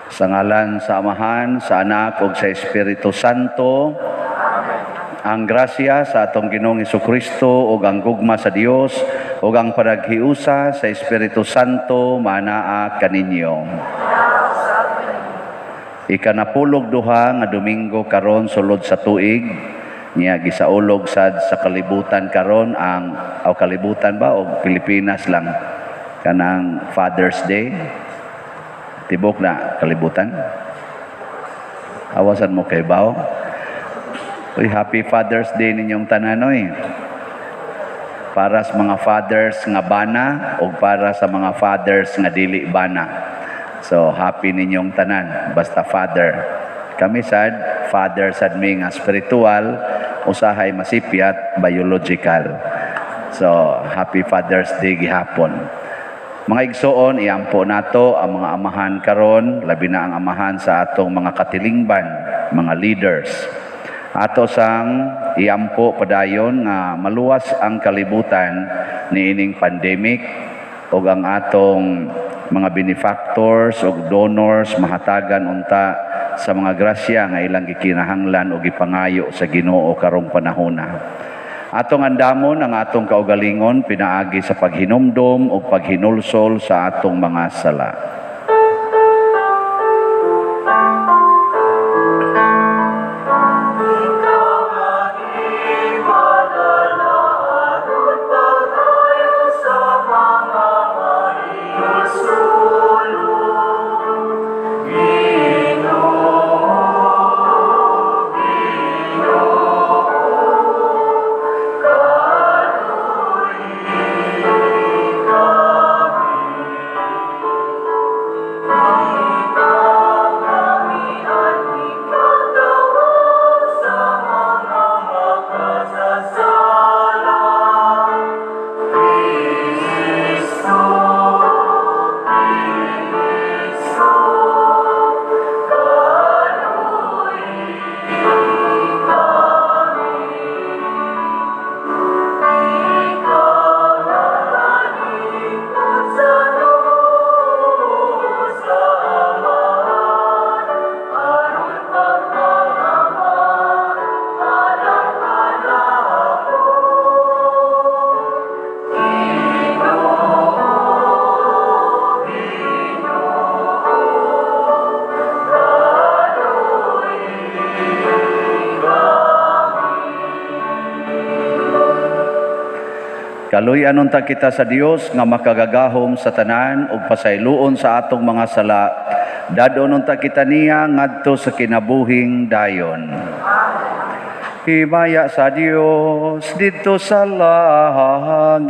Sa ngalan sa Amahan, sa Anak ug sa Espiritu Santo. Ang grasya sa atong Ginoong Kristo ug ang gugma sa Dios ug ang panaghiusa sa Espiritu Santo manaa kaninyo. Ikanapulog duha nga Domingo karon sulod sa tuig niya, gisaulog sad sa kalibutan karon ang o kalibutan ba o Pilipinas lang kanang Father's Day? Tibok na kalibutan. Awasan mo kay bao. Uy, happy Father's Day ninyong tanan oy. Para sa mga fathers nga bana o para sa mga fathers nga dili bana. So happy ninyong tanan basta father. Kami sad, father sad mi nga spiritual, usahay masipyat biological. So happy Father's Day gihapon. Mga igsoon, iampo nato ang mga amahan karon, labi na ang amahan sa atong mga katilingban, mga leaders. Ato sang iampo padayon nga maluwas ang kalibutan niining pandemic ug ang atong mga benefactors ug donors mahatagan unta sa mga grasya nga ilang gikinahanglan ug gipangayo sa Ginoo karong panahona. Atong andamon ang atong kaugalingon pinaagi sa paghinumdom ug paghinulsol sa atong mga sala. Kaluy-an unta kita sa Dios nga makagagahom sa tanan ug pasayloon sa atong mga sala. Dadon unta kita niya ngadto sa kinabuhing dayon. Himaya sa Dios didto sa langit.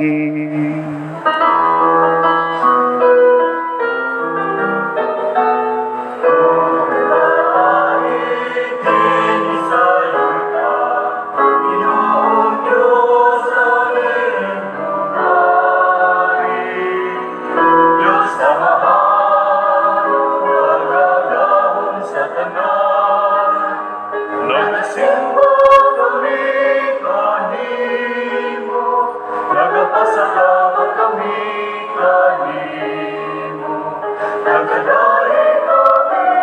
Nagpasalamat kami kanimo, nagadaig kami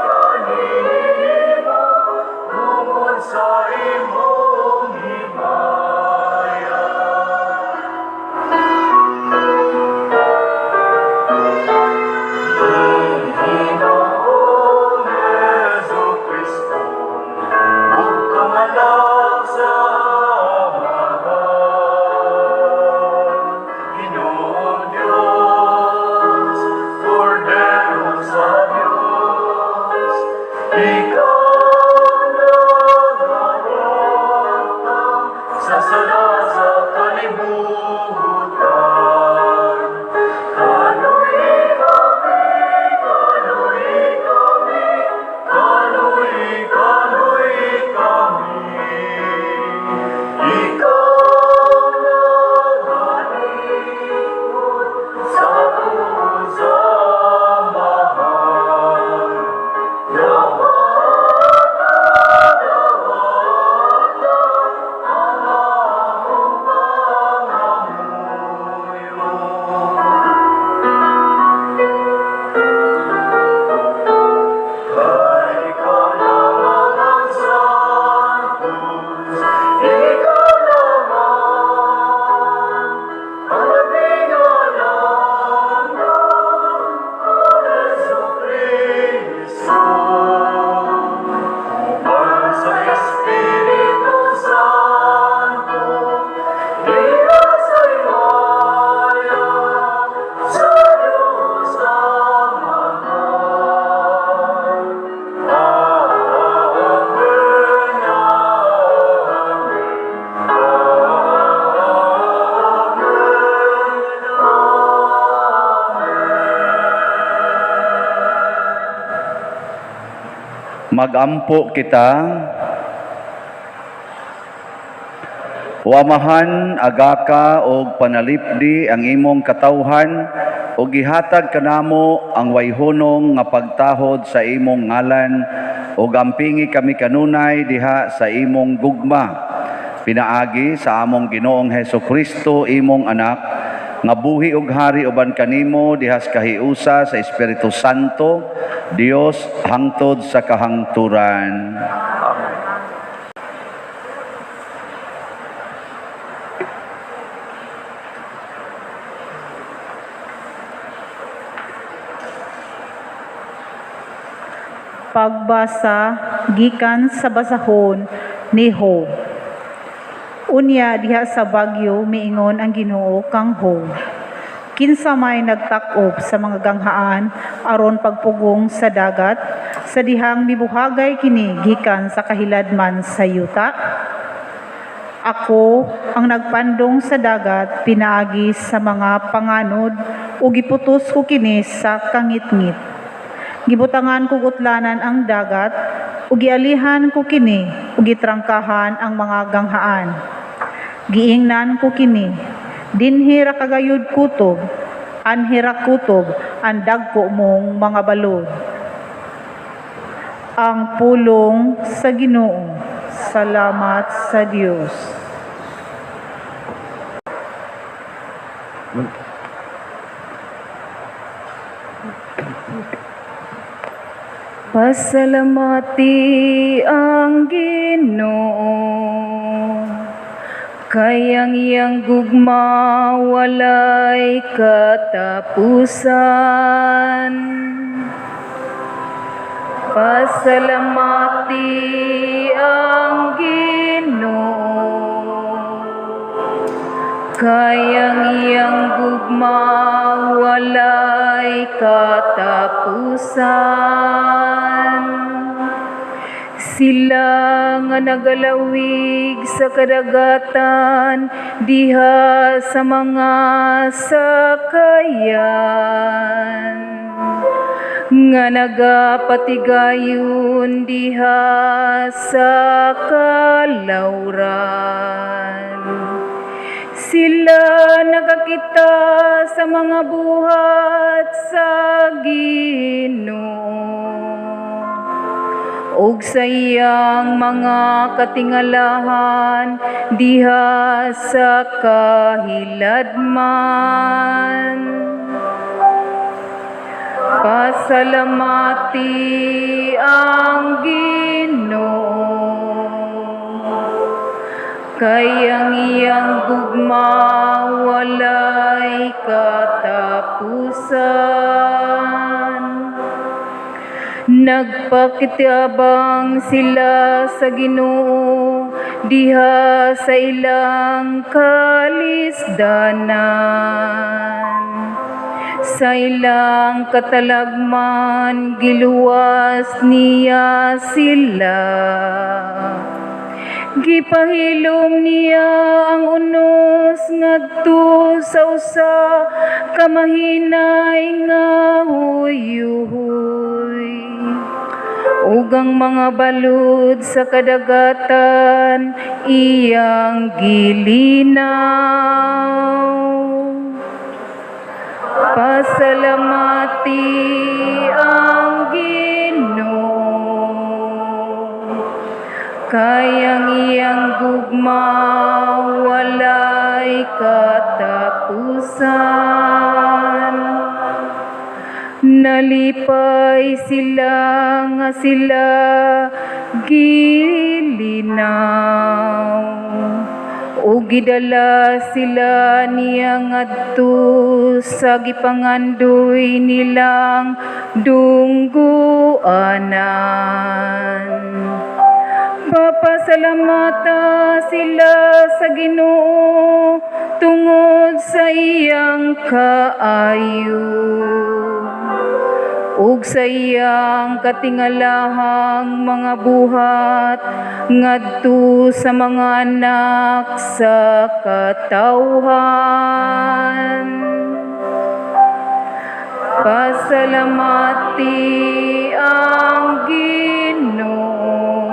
kanimo, tungod sa imong himaya. Ginoong Jesu Kristo, bugtong Anak sa Amahan, Ginoong Dios, Kordero. Magampo kita. O Amahan, agaka og panalipdi ang imong katawhan ug gihatag kanamo ang wayhunong nga pagtahod sa imong ngalan ug ampingi kami kanunay diha sa imong gugma. Pinaagi sa among Ginoong Hesus Kristo, imong anak, nga buhi ug hari uban kanimo diha sa kahiusa sa Espiritu Santo, Dios hangtod sa kahangturan. Amen. Pagbasa gikan sa basahon ni Job. Unya diha sa bagyo miingon ang Ginoo kang Job. Kinsa may nagtak-op sa mga ganghaan aron pagpugong sa dagat, sa dihang mibuhagay kini gikan sa kahiladman sa yuta? Ako ang nagpandong sa dagat pinaagi sa mga panganod ug giputos ko kini sa kangitngit. Gibutangan kog utlanan ang dagat ug gialihan ko kini ug gitrangkahan ang mga ganghaan. Giingnan ko kini, dinhi ra kagayud kutob, anhi ra kutob ang dagko mong mga balod. Ang pulong sa Ginoo. Salamat sa Dios. Pasalamati ang Ginoo, kay ang iyang gugma walay katapusan. Pasalamati ang Ginoo, kay ang iyang gugma walay katapusan. Sila nga nagalawig sa kadagatan diha sa mga sakayan, nga nagapatigayon diha sa kalawran. Sila nakakita sa mga buhat sa Ginoo ug sa iyang mga katingalahan diha sa kahiladman. Pasalamati ang Ginoo, kay ang iyang gugma walay katapusan. Nagpakitabang sila sa Ginoo diha sa ilang kalisdanan. Sa ilang katalagman giluwas niya sila. Gipahilom niya ang unos ngadto sa usa ka mahinay nga huyuhoy, ug ang mga balud sa kadagatan iyang gilinaw. Pasalamati ang Ginoo, kay ang iyang gugma walay katapusan. Nalipay sila nga sila gilinaw, ug gidala sila niya ngadto sa gipangandoy nilang dungguanan. Papasalamata sila sa Ginoo tungod sa iyang kaayo ug sa iyang katingalahang mga buhat ngadto sa mga anak sa katawhan. Pasalamati ang Ginoo, Ginoo,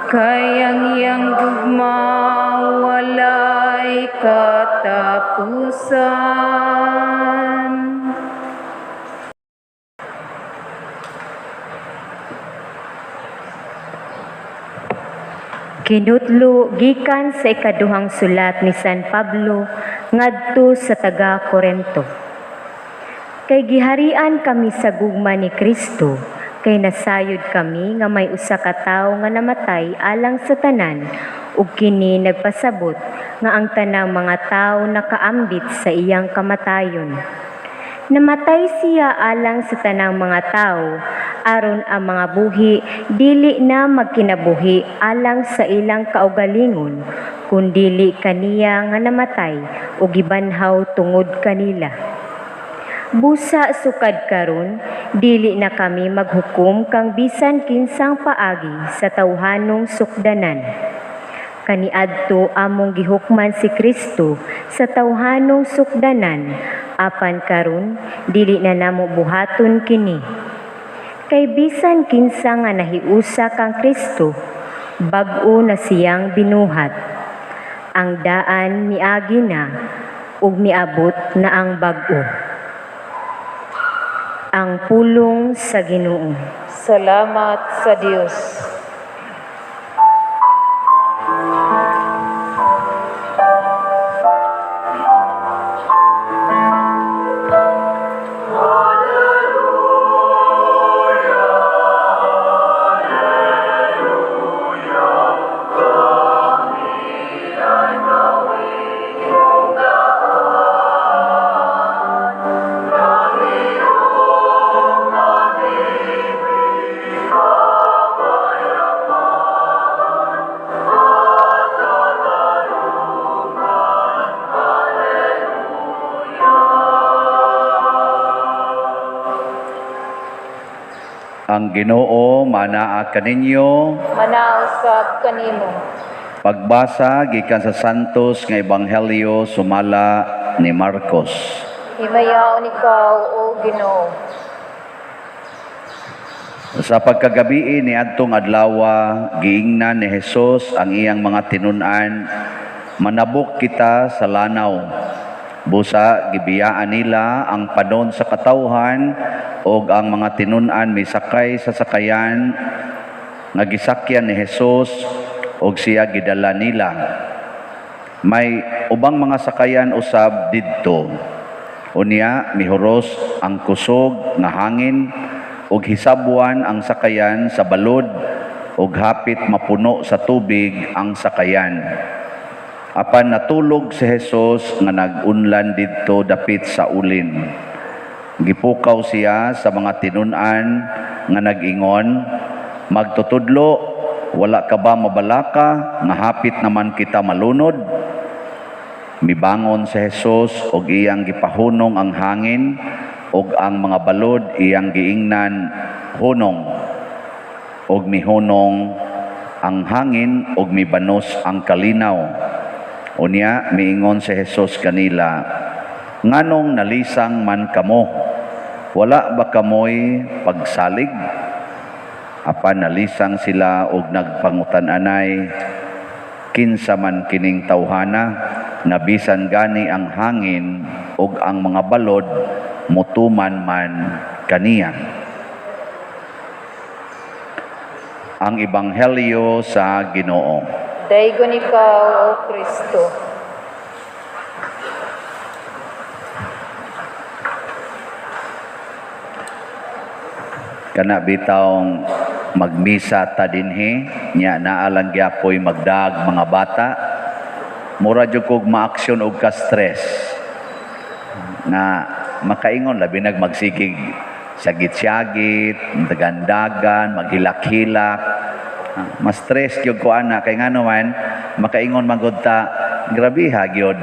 kay ang iyang gugma walay katapusan. Kinutlo gikan sa ikaduhang sulat ni San Pablo ngadto sa taga Korento. Kay giharian kami sa gugma ni Kristo, kay nasayod kami nga may usa ka tawo nga namatay alang sa tanan, ug kini nagpasabot nga ang tanang mga tawo nakaambit sa iyang kamatayon. Namatay siya alang sa tanang mga tawo, aron ang mga buhi dili na magkinabuhi alang sa ilang kaugalingon, kundili kaniya nga namatay ug gibanhaw tungod kanila. Busa sukad karon, dili na kami maghukom kang bisan kinsang paagi sa tawhanong sukdanan. Kaniadto among gihukman si Kristo sa tawhanong sukdanan, apan karon dili na namo buhaton kini. Kay bisan kinsa nga nahiusa kang Kristo, bag-o na siyang binuhat. Ang daan miagi na ug miabot na ang bag-o. Ang pulong sa Ginoo. Salamat sa Dios. Ang Ginoo manaa kaninyo. Manausab kanimo. Pagbasa gikan sa Santos nga Ebanghelyo sumala ni Marcos. Himayaon ikaw, o Ginoo. Sa pagkagabii ni adtong adlawa, giingnan ni Jesus ang iyang mga tinun-an, manabok kita sa lanaw. Busa gibiyaan nila ang panon sa katawhan og ang mga tinun-an misakay sa sakayan nga gisakyan ni Jesus og siya gidala nila. May ubang mga sakayan usab didto. Unya mihuros ang kusog nga hangin ug hisabwan ang sakayan sa balod ug hapit mapuno sa tubig ang sakayan. Apan natulog si Jesus nga nag-unlan didto dapit sa ulin. Gipukaw siya sa mga tinun-an nga nag-ingon, "Magtutudlo, wala ka ba mabalaka nga hapit naman kita malunod?" Mibangon si Jesus og iyang gipahunong ang hangin og ang mga balod iyang giingnan hunong, og mihunong ang hangin og mibanos ang kalinaw. Unya miingon si Jesus kanila, "Nganong nalisang man kamo? Wala ba kamoy pagsalig?" Apan nalisang sila og nagpangutan-anay, kinsa man kining tawhana nga bisan gani ang hangin og ang mga balod mutuman man kaniya. Ang Ebanghelyo sa Ginoo. Daygon ikaw, O Kristo. Kana bitawng magmisa ta dinhi, nya naa lang gyapoy magdaag mga bata, mura jud kog maaksyon og ka-stress. Na makaingon labi nag magsigig sagit-sagit, dagandagan, maghilak-hilak. Mas-stress gyud ko ana kay ngano man makaingon man gud ta, grabiha gyud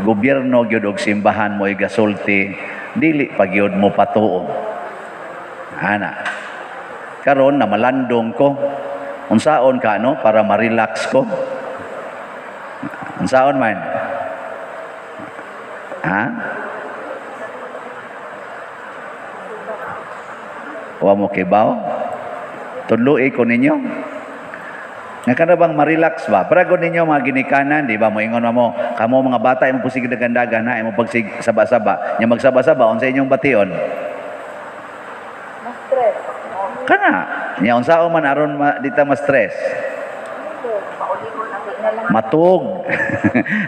gobyerno gyud og simbahan mo'y gasulti, dili pa gyud mo patuo. Ana. Karon namalandong ko. Unsaon ka no para ma-relax ko? Unsaon man? Ha? Wa mo kibaw? Tudloi ko ninyo. Nga kana bang ma-relax ba? Para gud ninyo mga ginikanan, di ba? Moingon mo, kamo mga bata imo pusig dagan-dagan na imo pagsig saba-saba. Nya magsaba-saba unsa inyong bation? Ma-stress. Kana. Nya unsaon man aron ma, di ta ma-stress? Matug.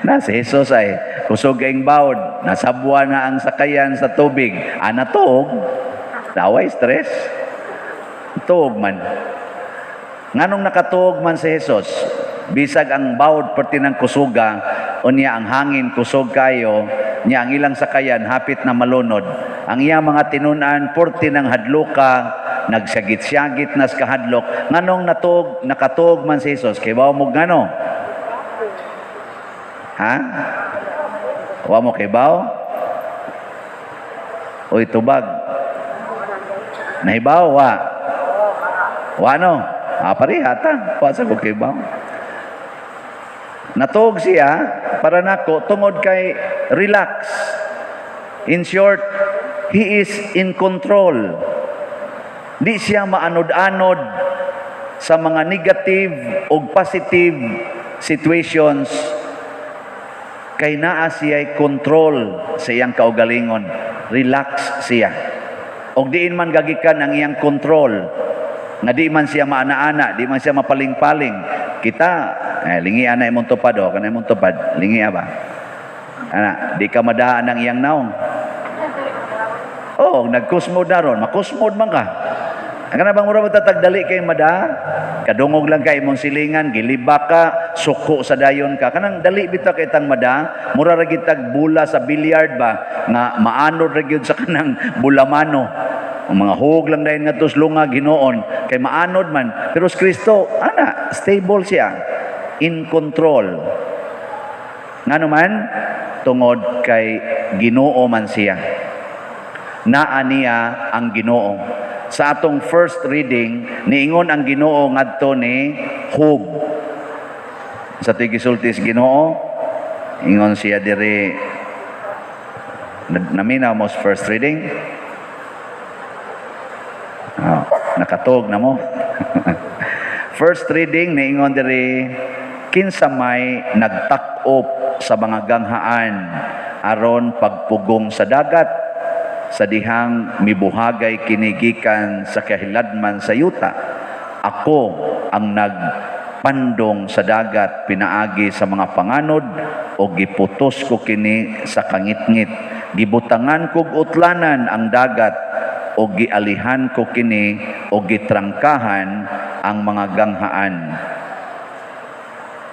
Na si Jesus ay kusog kaing bawd, nasabwa na ang sakayan sa tubig. Ah, natug. Daway stress. Tuog man. Nganong nakatuog man si Jesus? Bisag ang bawd perti ng kusuga, unya ang hangin kusog kayo, nya ang ilang sakayan hapit na malunod. Ang iyang mga tinun-an perti ng hadluka, nagsagit-syagit nas kahadlok. Nganong natuog, nakatuog man si Jesus? Kay bawo mo ngano? Ha? Wa mo kay bawo? Uy, tubag. Nahibaw, wa. Wa no? Ah, pareha ta. Wa sa ko kay bawo. Natuog siya para nako tungod kay relax. In short, he is in control. Di siya maanod-anod sa mga negative o positive situations kay naa siya'y control sa iyang kaugalingon. Relax siya. Og diin man gagikan ang iyang control, nga di man siya maana-ana, di man siya mapaling-paling. Kita, eh, lingian na imong tupad, o, kana imong tupad, lingia ba? Ana, di ka madaan ang iyang naong. Oh, nagkusmod na ron, makusmod man ka. Ang kana bang mura mo tatagdali kay mada? Kadungog lang kay imong silingan, giliba ka, suko sa dayon ka. Kanang dali bitaw kay tang mada, mura ra gitag bula sa billiard ba nga maanod ra gyud sa kanang bulamano. Ang mga hug lang dayon ngadto sa lungag hinuon kay maanod man. Pero si Kristo, ana, stable siya, in control. Ngano man, tungod kay Ginoo man siya. Naa niya ang Ginoo. Sa atong first reading, niingon ang Ginoo ngadto ni Job. Sa tuig gisulti sa Ginoo, ingon siya diri, naminaw mo sa first reading? Oh, nakatog na mo. First reading, niingon diri, kinsa may nagtak-op sa mga ganghaan aron pagpugong sa dagat sa dihang mibuhagay kinigikan sa kahiladman sa yuta. Ako ang nagpandong sa dagat pinaagi sa mga panganod o giputos ko kini sa kangitngit. Gibutangan kog utlanan ang dagat o gialihan ko kini o gitrangkahan ang mga ganghaan.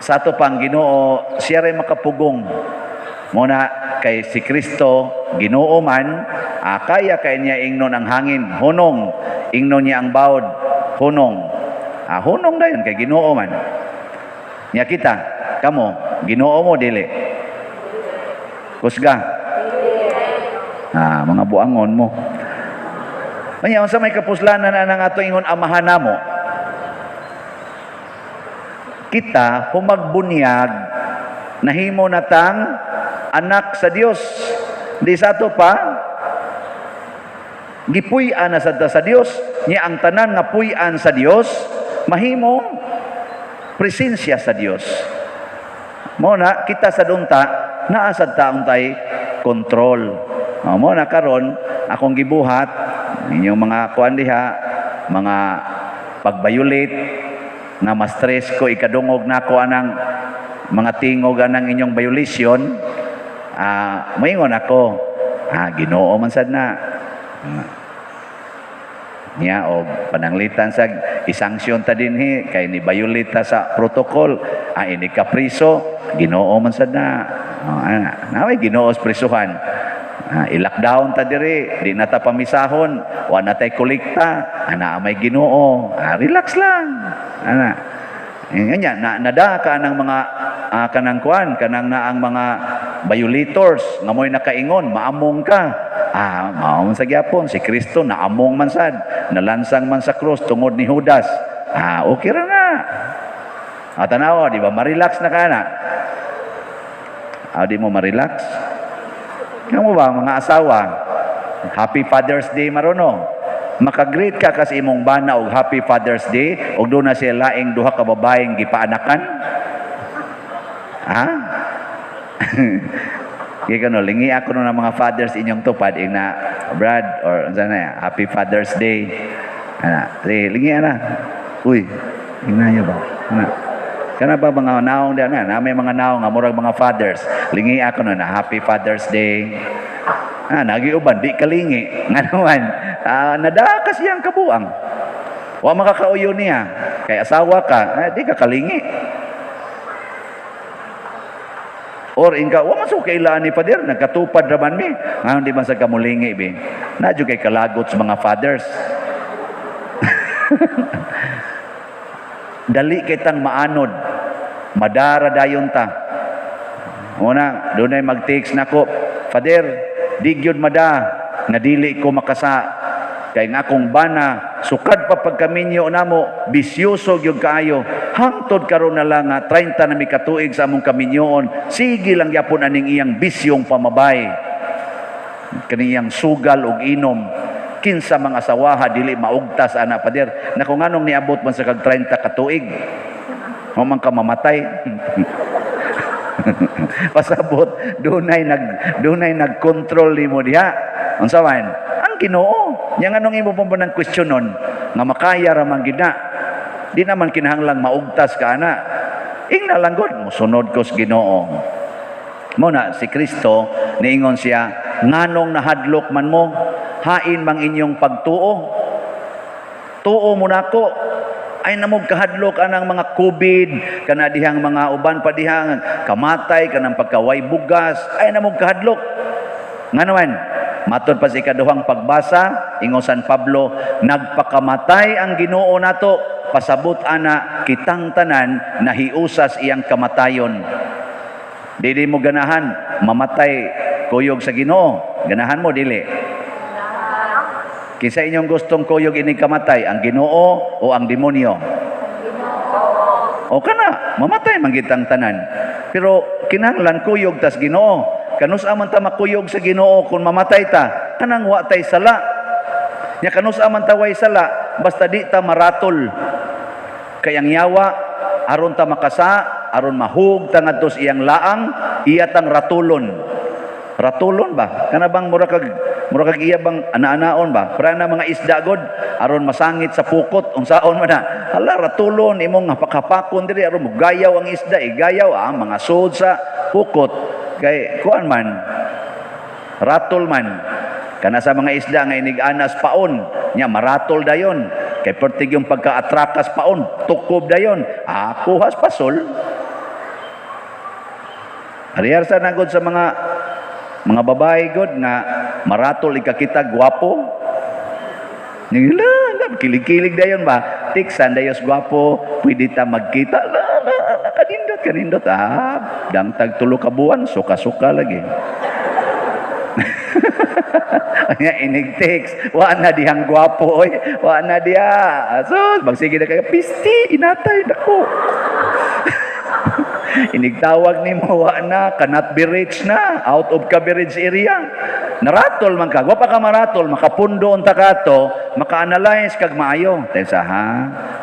Sa ato pang Ginoo, siya ray makapugong. Muna kay si Kristo Ginoo man, kaya kay niya ingnon ang hangin, hunong, ingnon niya ang bawd, hunong. Hunong dayon kay Ginoo man. Nya kita, kamo, Ginoo mo dili? Kusga. Mga buangon mo. Kanya unsa may kapuslanan anang ato ingon amahan namo? Kita humagbunyag nahimo natang anak sa Dios. Di sa ato pa gipuy-an na sad ta sa Dios. Nya ang tanan nga puy-an sa Dios mahimong presensya sa Dios. Mo na kita sa dunta naa sad ta untay control. O, mo na karon akong gibuhat inyong mga kuan diha, mga pag-violate nga ma-stress ko ikadungog nako anang mga tingog anang inyong violation, moingon ako, Ginoo man sad na. Niya og pananglitan sa isanksyon ta dinhi kay ni violate ta sa protocol, ini ka priso, Ginoo man sad na. Oh, ana, naway Ginoo sa prisuhan. I-lockdown ta diri, di na ta pamisahon, wa na tay kolekta, ana may Ginoo. Relax lang. Ana. Nga na nada ka ng mga kanang kuan, kanang naang mga violators nga mo'y nakaingon, maamong ka. Mao man sa gyapon si Kristo naamong man sad, nalansang man sa krus tungod ni Judas. Okay ra na. Tanawa, di ba? Ma-relax na ka na. Di mo ma-relax? Kamo ba, mga asawa? Happy Father's Day, marono. Makagreet ka kasi imong bana og Happy Father's Day og doon na siya laing duha ka babaeng gipaanakan? Ha? Kaya kano, lingi ako no ng mga fathers inyong tupad, ina, Brad, or unsa na, Happy Father's Day. Ana, sige, lingi ana. Uy, ingnayo ba? Ana. Kana ba mga naong diyan na, na may mga naong nga murag mga fathers. Lingi ako no na Happy Father's Day. Ah, nagiuban di kalingi. Ngano man, ah, nada kasi ang kabuang. Wa makakauyo niya. Kay asawa ka, ah, di ka kalingi. Or ingka, wa man so kailaan ni Father, nagkatupad raman mi. Ngayon di man sa kamulingi bi. Na kay kalagot sa mga fathers. Dali kitang maanod. Madara dayon ta. Una, dunay mag-text nako, "Father, di gyud mada nga dili ko makasa kay nga akong bana sukad pa pagkaminyo namo, bisyoso gyud kaayo. Hangtod karon na lang nga 30 na mi katuig sa among kaminyoon, sige lang gyapon aning iyang bisyong pamabay, kaniyang sugal ug inom. Kinsa mga asawaha dili maugtas ana, Pader?" Nako, nganong niabot man sa kag 30 katuig mo man ka mamatay? Pasabot dunay nagkontrol nimo diha. Unsa man ang Ginoo nya, nganong imo pa ba ng kwestiyonon nga makaya ra man gid na? Di naman kinahanglang maugtas ka ana. Ingna lang gud, musunod ko sa Ginoo. Mo na si Kristo niingon siya, "Nganong nahadlok man mo? Hain mang inyong pagtuo. Tuo mo nako." Ay namog kahadlok anang mga COVID, kana dihang mga uban pa dihang kamatay, kanang pagkaway bugas, ay namog kahadlok. Ngano man, matod pa sa ikaduhang pagbasa, ingon San Pablo, nagpakamatay ang Ginoo nato, pasabot ana kitang tanan nahiusas iyang kamatayon. Dili mo ganahan mamatay kuyog sa Ginoo? Ganahan mo, dili? Kinsa inyong gustong kuyog inig kamatay, ang Ginoo o ang demonyo? O kana, mamatay man kitang tanan. Pero kinahanglan kuyog tas Ginoo. Kanus man ta makuyog sa Ginoo kung mamatay ta? Kanang wa tay sala. Nya kanus man ta way sala? Basta di ta maratol. Kay ang yawa, aron ta makasa, aron mahug ta ngadto sa iyang laang, iya tang ratulon. Ratulon ba? Kana bang mura kag iya bang ana-anaon ba? Para na mga isda god aron masangit sa pukot, unsaon man na? Hala, ratulon imong hapak-hapakon diri aron mogayaw ang isda, igayaw ah, mga sud sa pukot. Kay kuan man, ratol man. Kana sa mga isda nga inig-anas paon, nya maratol dayon. Kay pertig yung pagka-atrakas paon, tukob dayon. Ah, kuhas pasol. Ariyar sa nagod sa mga babae god nga maratol ikakita gwapo. Nila, kilig-kilig dayon ba? Tiksan dayos gwapo, pwede ta magkita. La, la, la, kanindot, kanindot. Ah, dangtag 3 ka buwan, suka-suka lagi. Anya inig text, wa na dihang gwapo oy, wa na diha. So, magsige na kayo, pisti, inatay nako. Inigtawag nimo, wa na, cannot be reached na, out of coverage area. Naratol man ka, wa pa ka maratol, makapundo unta ka to, maka-analyze kag maayo. Tensa ha,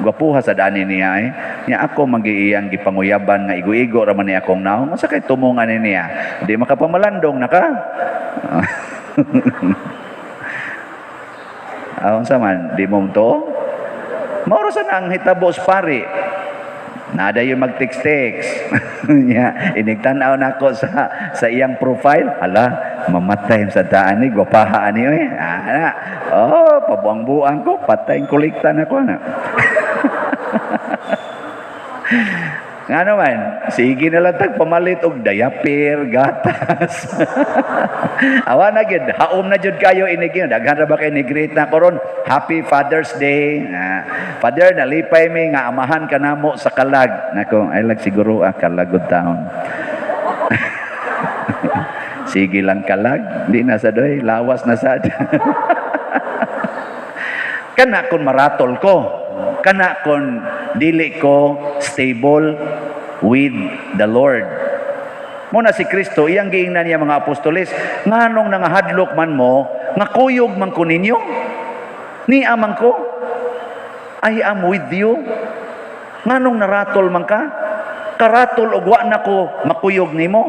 gwapuha sa dani niya eh. Nya ako magiiyang gipanguyaban nga igo-igo ra man ni akong naong. Unsa kay tumong ani niya? Di makapamalandong na ka. Ah, unsa man, di mo to? Mauro sa na ang hitabo sa pari. Nada yung mag-text-text. Nya, inigtan-aw nako sa iyang profile. Hala, mamatay sa daan ni, gwapaha ani oy. Ah, na. Oh, pabuang-buang ko, patay kolekta na ko na. Nga naman, sige na lang tag pamalit og diaper, gatas. Awa na gyud, haom na jud kayo inig yun. Daghan ra ba kay ni-greet na karon? Happy Father's Day. Ah, Father, nalipay mi nga amahan ka namo sa kalag. Nako, ay lag siguro ah, kalag taon. Sige lang kalag, di na sa doy, lawas na sad. Kana kon maratol ko, kana kon dili ko stable with the Lord. Muna si Kristo, iyang giingnan niya mga apostoles, nganong nangahadlok man mo, nga kuyog man ko ninyo. Ni amang ko, I am with you. Nganong naratol man ka? Karatol og wa na ko makuyog nimo.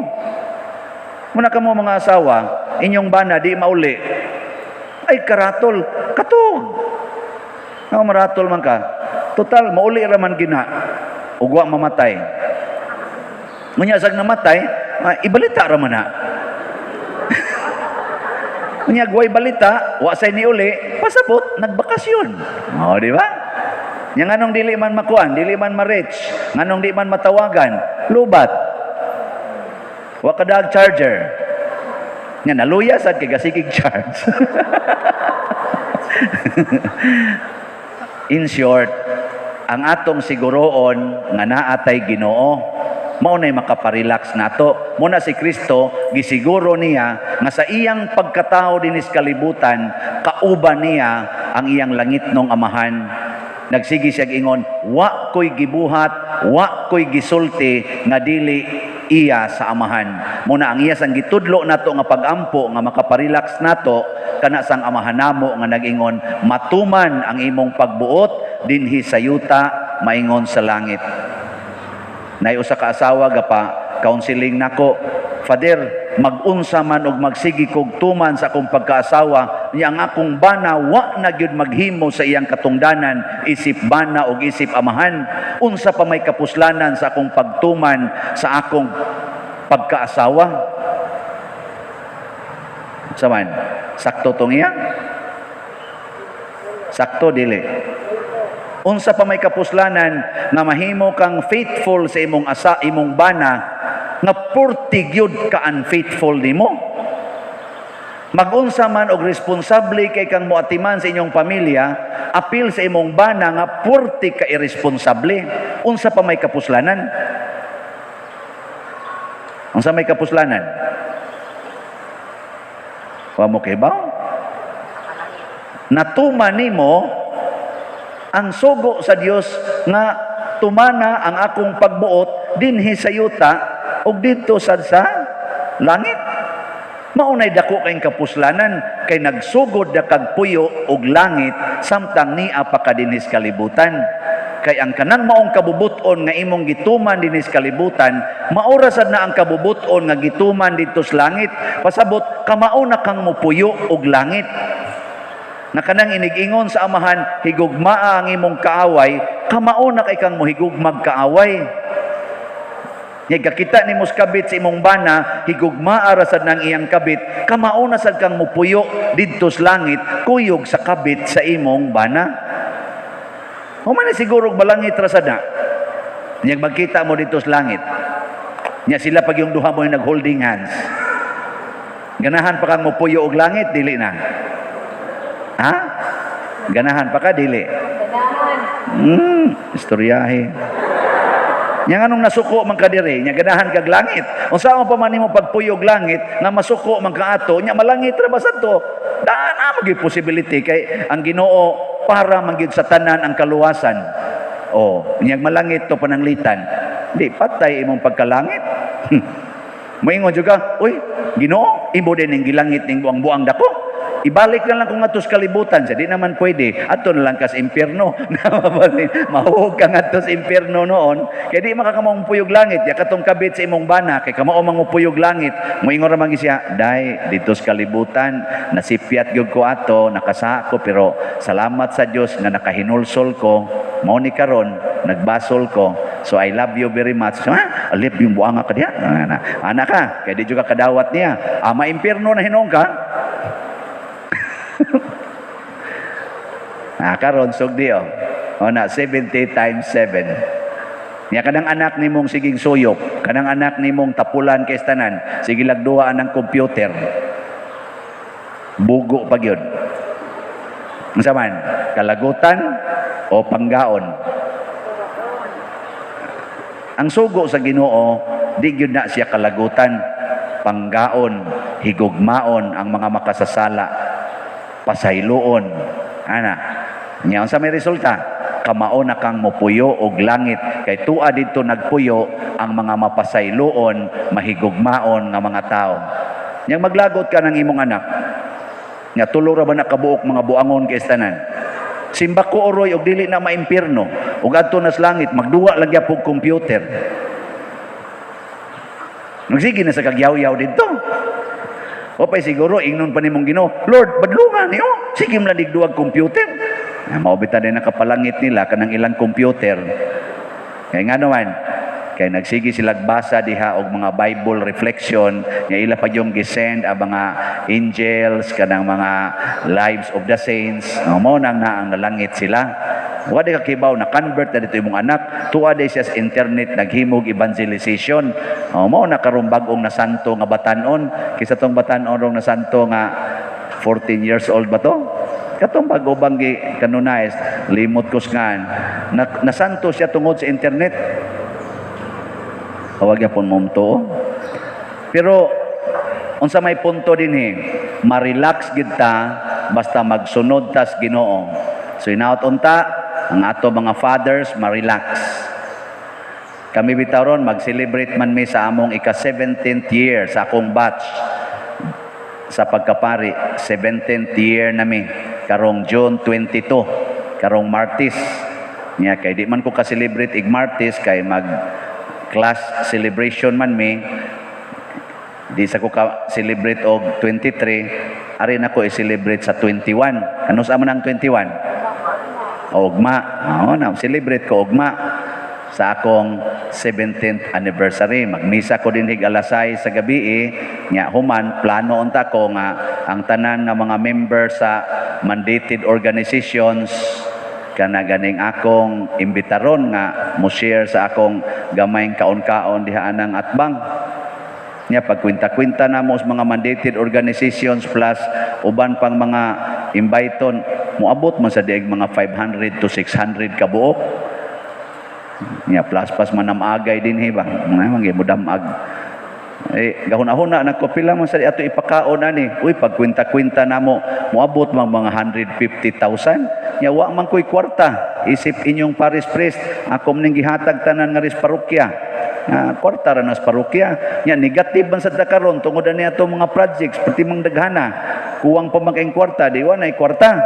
Muna kamo mga asawa, inyong bana di mauli. Ay karatol, katog. Nga maratol man ka. Total, mauli ra man gina. Ug wa mamatay. Ngunya sag namatay, ibalita ra man na. Unya gway balita, wa say ni uli, pasabot nagbakasyon. Oh, di ba? Nya nganong dili man makuan, dili man ma-reach, nganong di man matawagan, lubat. Wa kadag charger. Nya naluya sad kay gasigig charge. In short, ang atong siguroon nga naatay Ginoo, mao nay makaparelax nato. Muna si Kristo gisiguro niya nga sa iyang pagkatao dinis kalibutan, kauban niya ang iyang langitnong Amahan. Nagsige siya ingon, wa ko'y gibuhat, wa ko'y gisulti nga dili iya sa Amahan. Muna ang iya sang gitudlo nato nga pagampo nga makaparelax nato kana sang Amahan namo nga nag-ingon, matuman ang imong pagbuot dinhi sa yuta maingon sa langit. Nay usa ka asawa gapa counseling nako, Father, magunsa man og magsigi kog tuman sa akong pagkaasawa, niya ang akong bana wa na gyud maghimo sa iyang katungdanan isip bana og isip amahan. Unsa pa may kapuslanan sa akong pagtuman sa akong pagkaasawa? Saman, sakto tong iya? Sakto dili. Unsa pa may kapuslanan nga mahimo kang faithful sa imong asa, imong bana nga purti gyud ka unfaithful nimo? Magunsa man og responsable kay kang moatiman sa inyong pamilya, apil sa imong bana nga purti ka irresponsable. Unsa pa may kapuslanan? Unsa may kapuslanan? Wa mo kay ba? Natuman nimo ang sugo sa Dios nga tumana ang akong pagbuot dinhi sa yuta ug didto sad sa langit. Maunay dako kayong kapuslanan kay nagsugod na kag puyo og langit samtang nia pa ka dinhi sa kalibutan. Kay ang kanang maong kabubuton nga imong gituman dinhi sa kalibutan, maora sad na ang kabubuton nga gituman didto sa langit. Pasabot kamao na kang mopuyo og langit. Na kanang inigingon sa Amahan, higugmaa ang imong kaaway, kamao na kay kang mohigugmag kaaway. Nya kakita nimo sa kabit sa imong bana, higugmaa ra sad nang iyang kabit, kamao na sad kang mopuyo didto sa langit, kuyog sa kabit sa imong bana. Human na siguro balangit ra sad na. Nya magkita mo didto sa langit. Nya sila pag yung duha mo yung nag-holding hands. Ganahan pa kang mopuyo og langit, dili na. Ha? Ganahan pa ka, dili? Ganahan. Istoryahe. Nya nganong nasuko man ka diri, nya ganahan kag langit. Unsa man pa man nimo pagpuyog langit nga masuko man ka ato, nya malangit ra ba sad to? Daan na magyud possibility kay ang Ginoo para man gyud sa tanan ang kaluwasan. Oh, nya malangit to pananglitan. Di patay imong pagkalangit. Moingon jud ka, uy, Ginoo, imo din ning gilangit ning buang-buang dako. Ibalik na lang kung atos kalibutan siya, di naman pwede. Ato na lang kas impyerno. Mahuog ka nga atos impyerno noon. Kaya di makakamong puyog langit. Ya katong kabit sa imong bana, kay kamao mangupuyog langit. Moingon ra man siya, day, dito sa kalibutan, nasipyat gyud ko ato, nakasa ko, pero salamat sa Dios nga nakahinulsol ko. Mao ni karon, nagbasol ko. So I love you very much. So, ha? Alip yung buanga ka diya. Ana ka, kaya di juga kadawat niya. Ama impyerno na hinuong ka. Ah, karon sugdi oh. O na 70 times 7. Nya kanang anak nimong siging suyop, kanang anak nimong tapulan kay tanan, sige lagduaan ang computer. Bugo pa gyud. Unsa man? Kalagutan o panggaon? Ang sugo sa Ginoo, di gyud na siya kalagutan, panggaon, higugmaon ang mga makasasala, pasayloon. Ana, nya unsa may resulta? Kamao na kang mopuyo og langit kay tua didto nagpuyo ang mga mapasayloon, mahigugmaon nga mga tao. Nya maglagot ka ng imong anak. Nya tulo ra ba na kabuok mga buangon kay tanan? Simbako oroy og dili na maimpierno ug adto na sa langit, magduwa lang gyapon computer. Magsige na sa kagyaw-yaw didto. O pay siguro ingnon pa nimong Ginoo, "Lord, badlungan niyo. Sige mo lang duwag computer." Ah, mao bitaw din nakapalangit nila kanang ilang computer. Kaya nga naman, kay nagsige sila basa diha og mga Bible reflection nga ila pa yung gisend ang mga angels, kanang mga lives of the saints. No, mao nang naang nalangit sila. Wa di ka kibaw na convert na dito imong anak, tuwa di siya sa internet, naghimog evangelization. Oh, mao na karon bag-ong nasanto nga batanon, kaysa tong batanon rong nasanto nga 14 years old ba to? Katong bago bang gi kanunay, limot ko ngan na, nasanto siya tungod sa internet. Tawag yapon mo to. Pero unsa may punto dinhi, ma-relax gid ta basta magsunod tas Ginoo. So inaot unta ang ato mga fathers ma-relax. Kami bitaw ron mag-celebrate man mi sa among ika-17th year sa akong batch sa pagkapari, 17th year nami karong June 22, karong Martes niya, kay di man ko ka-celebrate ig Martes kay mag class celebration man mi. Di sa ko ka celebrate og 23, ari na ko i-celebrate sa 21. Ano sa man ang 21? Ugma. Oo na celebrate ko ugma sa akong 17th anniversary. Magmisa ko din hig alas 6 sa gabi eh. Nya human plano unta ko nga ang tanan nga mga member sa mandated organizations, kana ganing akong imbitaron nga mo share sa akong gamayng kaon-kaon diha anang atbang. Nya pagkwenta-kwenta na mo sa mga mandated organizations plus uban pang mga imbiton, moabot man sa diag mga 500 to 600 ka buok. Nya plus pas manamagay din ba? Mga mga mudamag. Eh, gahuna-huna na ko pila man sa ato ipakaon ani. Uy, pagkwenta-kwenta namo, moabot man mga 150,000. Nya wa man ko'y kwarta. Isip inyong parish priest, ako ning gihatag tanan nga ris parokya. Nga kwarta ra nas parokya. Nya negative man sad ta karon tungod ani ato mga projects pati mang daghana. Kuwang pa man kayong kwarta, di wa nay kwarta.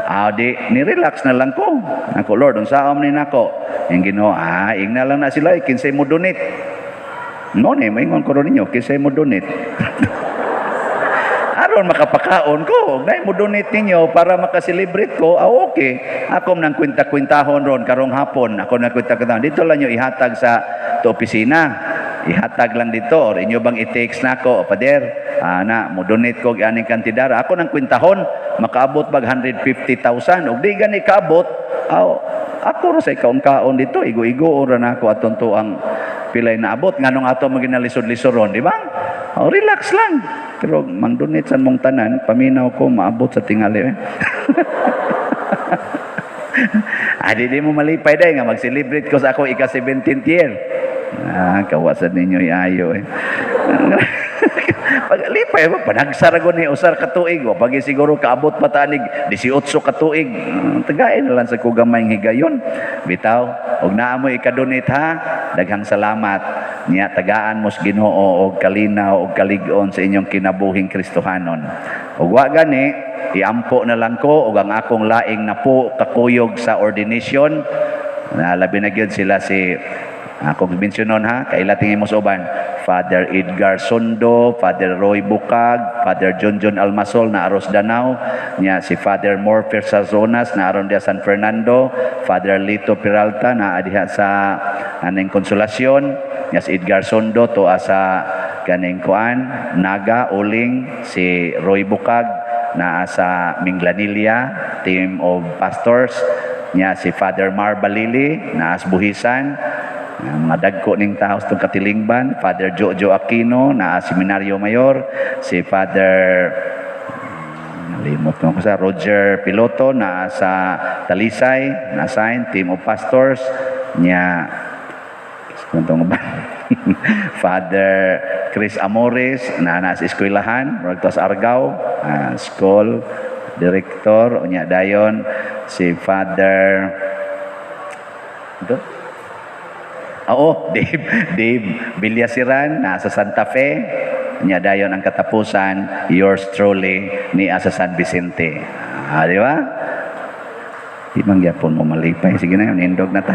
Ah, di ni-relax na lang ko. Ako, "Lord, unsa ni nako?" Yung Ginoo, ah, ingna lang na sila, eh, kinsay mo donate. No, ni, maingon ko ron ninyo, kinsay mo donate. Aron makapakaon ko, nay mo donate ninyo para makaselebrate ko, ah, okay. Ako nang kwenta-kwentahon ron karong hapon, ako nang kwenta-kwentahon. Dito lang nyo ihatag sa to opisina. Ihatag lang dito or inyo bang i-text na ako, "Pader, ah, na mo donate ko aning kantidad." Ako nang kwentahon, makaabot bag 150,000. Ug di gani kaabot, aw, ako ra sa kaon-kaon dito, igo-igo ra na ako aton to ang pilay naabot nganong ato maginalisod-lisod, di ba? Oh, relax lang. Pero mang-donate sa mong tanan, paminaw ko maabot sa tingali. Eh. Ah, di mo malipay day nga mag-celebrate ko sa ako ika-17th year. Ah, kawasan ninyo iayo eh. Paglipay mo, panagsara ko ni usar ka tuig. O, pag siguro kaabot pa tanig, 18 ka tuig. Ah, tagain na lang sa kugamay higayon. Bitaw, og naa mo ika-donate ha, daghang salamat. Niya tagaan mo sa Ginoo og kalinaw og kalig-on sa inyong kinabuhing Kristohanon. Ug wa gani, iampo na lang ko og ang akong laing napo kakuyog sa ordination. Na labi na gyud sila si akong mensyonon ha, kaila tingin mo sa uban. Father Edgar Sondo, Father Roy Bukag, Father John John Almasol na aros Danao, niya si Father Morfer Sazonas na aron diha San Fernando, Father Lito Peralta na diha sa aning Konsolasyon, niya si Edgar Sondo to sa kaning kuan, Naga, Uling, si Roy Bukag naa sa Minglanilla, team of pastors, niya si Father Mar Balili naa sa Buhisan, ang mga dagko ning tao sa katilingban, Father Jojo Aquino naa Seminaryo Mayor, si Father nalimot ko sa Roger Piloto naa sa Talisay, na-assign team of pastors niya. Kuntong ba? Father Chris Amores na nasa eskwelahan, murag to sa Argao, school director. Unya dayon si Father ito. Oo, Dave Villasiran nasa Santa Fe. Nya dayon ang katapusan, yours truly ni sa San Vicente. Ah, di ba? Di man gyapon mo malipay. Sige na yun, indog na ta.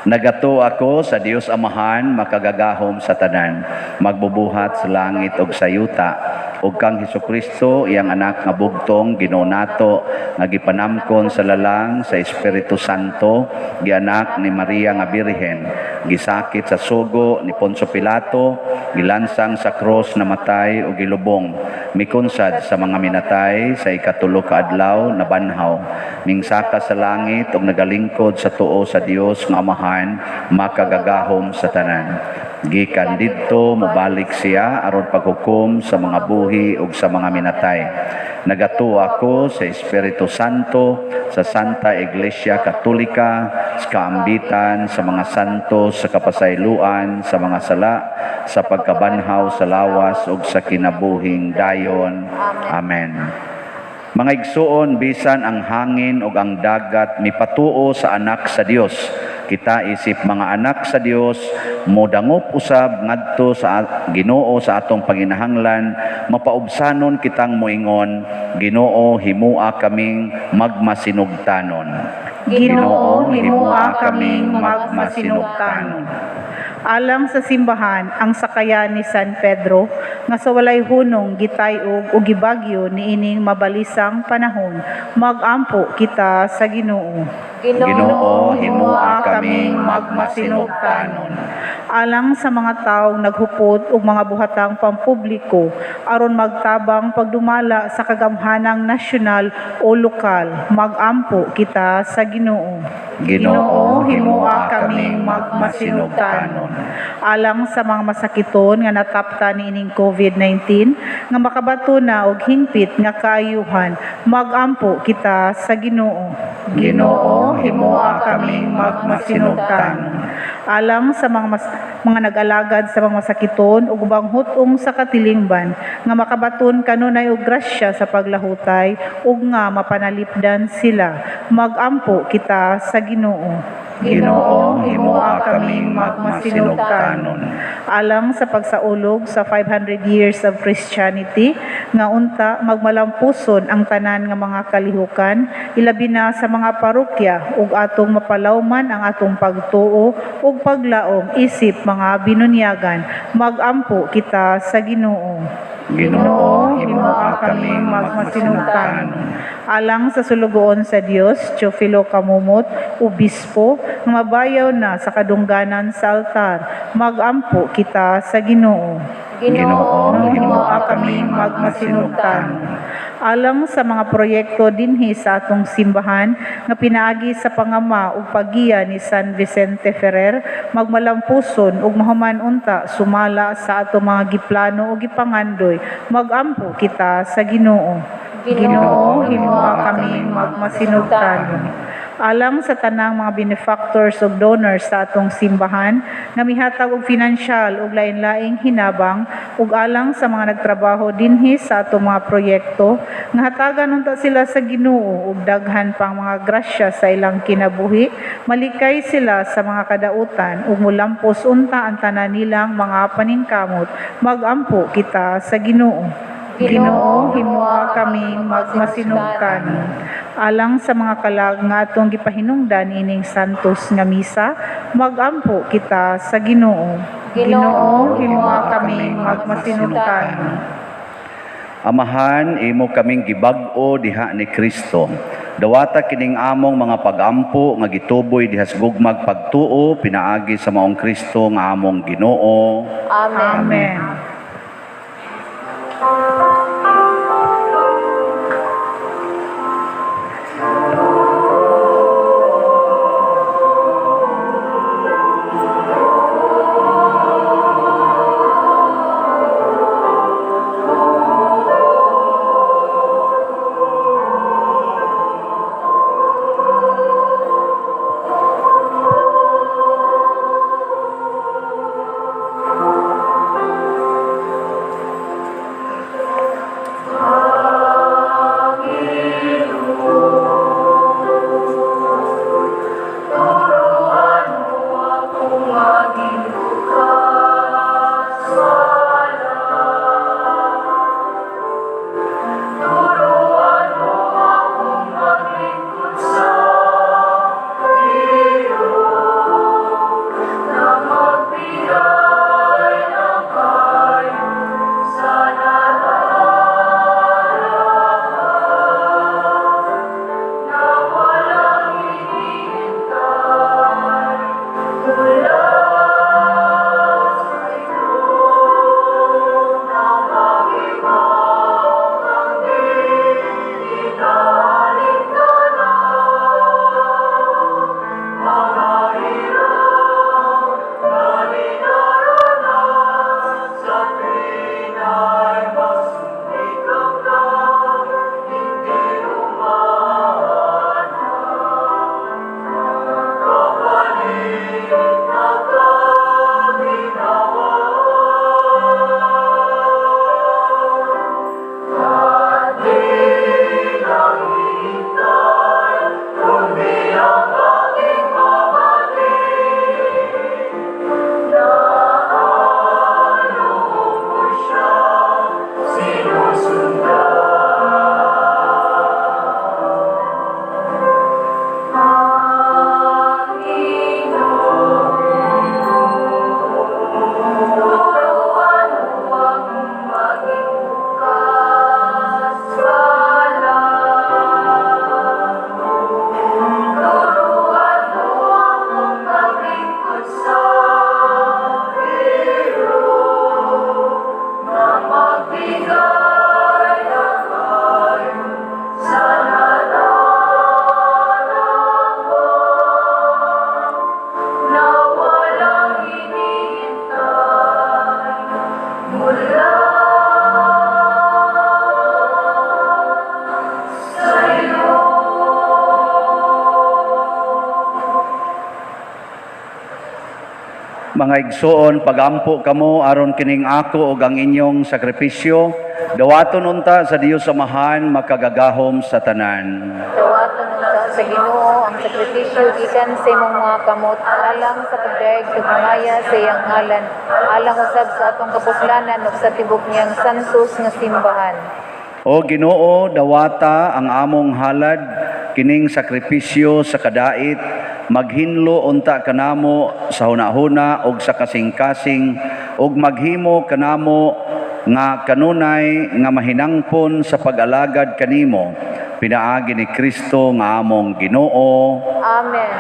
Nagatuo ako sa Dios Amahan, makagagahom sa tanan, magbubuhat sa langit ug sa yuta, ug kang Hesukristo, iyang anak nga bugtong, Ginoo nato, nga gipanamkon sa lalang sa Espiritu Santo, gianak ni Maria nga Birhen, gisakit sa sugo ni Poncio Pilato, gilansang sa krus, namatay ug gilubong, mikunsad sa mga minatay, sa ikatulo ka adlaw nabanhaw, mingsaka sa langit ug nagalingkod sa tuo sa Dios nga Amahan, makagagahom sa tanan. Gikan didto mobalik siya aron paghukom sa mga buhi ug sa mga minatay. Nagatuo ako sa Espiritu Santo, sa Santa Iglesia Katolika, sa kaambitan sa mga santo, sa kapasayloan sa mga sala, sa pagkabanhaw sa lawas ug sa kinabuhing dayon. Amen. Mga igsuon, bisan ang hangin ug ang dagat mipatuo sa anak sa Dios, kita isip mga anak sa Dios modangop usab ngadto sa Ginoo sa atong panginahanglan. Mapaubsanon kitang moingon, Ginoo, himua kaming magmasinugtanon. Ginoo, himua kaming magmasinugtanon. Alang sa simbahan, ang sakayan ni San Pedro, nga sa walay hunong gitayog o gibagyo niining mabalisang panahon, magampo kita sa Ginoo. Ginoo, himua kaming magmasinugtanon. Alang sa mga taong naghupot og mga buhatang pampubliko aron magtabang pagdumala sa kagamhanang nasyonal o lokal, magampo kita sa Ginoo. Ginoo, himua kaming magmasinugtanon. Alang sa mga masakiton nga natapta niining COVID-19 nga makabato na og hingpit nga kaayuhan, magampo kita sa Ginoo. Ginoo, himua kaming magmasinugtanon. Alang sa mga nag-alagad sa mga masakiton ug ubang hut-ong sa katilingban nga makabaton kanunay og grasya sa paglahutay ug nga mapanalipdan sila, magampo kita sa Ginoo. Ginoo, himua kaming magmasinugtanon. Alang sa pagsaulog sa 500 years of Christianity nga unta magmalampuson ang tanan nga mga kalihukan, ilabi na sa mga parokya, ug atong mapalawman ang atong pagtuo ug paglaom isip mga binunyagan, magampo kita sa Ginoo. Ginoo, himua kaming magmasinugtanon. Alang sa sulugoon sa Dios, Teofilo Camomot, obispo, nga mabayaw na sa kadungganan sa altar, magampo kita sa Ginoo. Ginoo, himua kaming magmasinugtanon. Alang sa mga proyekto dinhi sa atong simbahan nga pinaagi sa pangama ug paggiya ni San Vicente Ferrer, magmalampuson ug mahuman unta sumala sa atong mga giplano ug gipangandoy, magampo kita sa Ginoo. Ginoo, himua kaming magmasinugtanon. Alang sa tanang mga benefactors ug donors sa atong simbahan nga mihatag og finansyal ug lain-laing hinabang, ug alang sa mga nagtrabaho dinhi sa atong mga proyekto nga hatagan unta sila sa Ginoo ug daghan pang mga grasya sa ilang kinabuhi, malikay sila sa mga kadautan ug mulampos unta ang tanan nilang mga paningkamot, magampo kita sa Ginoo. Ginoo, himua kaming magmasinugtanon. Alang sa mga kalag nga atong gipahinungdan ining santos nga misa, magampo kita sa Ginoo. Ginoo, himua kaming magmasinugtanon. Amahan, imo kaming gibag-o diha ni Kristo. Dawata kining among mga pagampo nga gituboy diha sa gugmag pagtuo pinaagi sa maong Kristo nga among Ginoo. Amen. Amen. Mga igsoon, pagampo kamo aron kining ako ug ang inyong sakripisyo, dawaton unta sa Dios Amahan makagagahom sa tanan. Dawaton unta sa Ginoo ang sakripisyo gikan sa imong mga kamot alang sa pagdayeg ug himaya sa iyang ngalan, alang usab sa atong kapuslanan ug sa tibok niyang santos nga simbahan. O Ginoo, dawata ang among halad kining sakripisyo sa kadait, maghinlo unta kanamo sa hunahuna ug sa kasing-kasing ug maghimo kanamo nga kanunay nga mahinangpon sa pag-alagad kanimo pinaagi ni Kristo nga among Ginoo. Amen.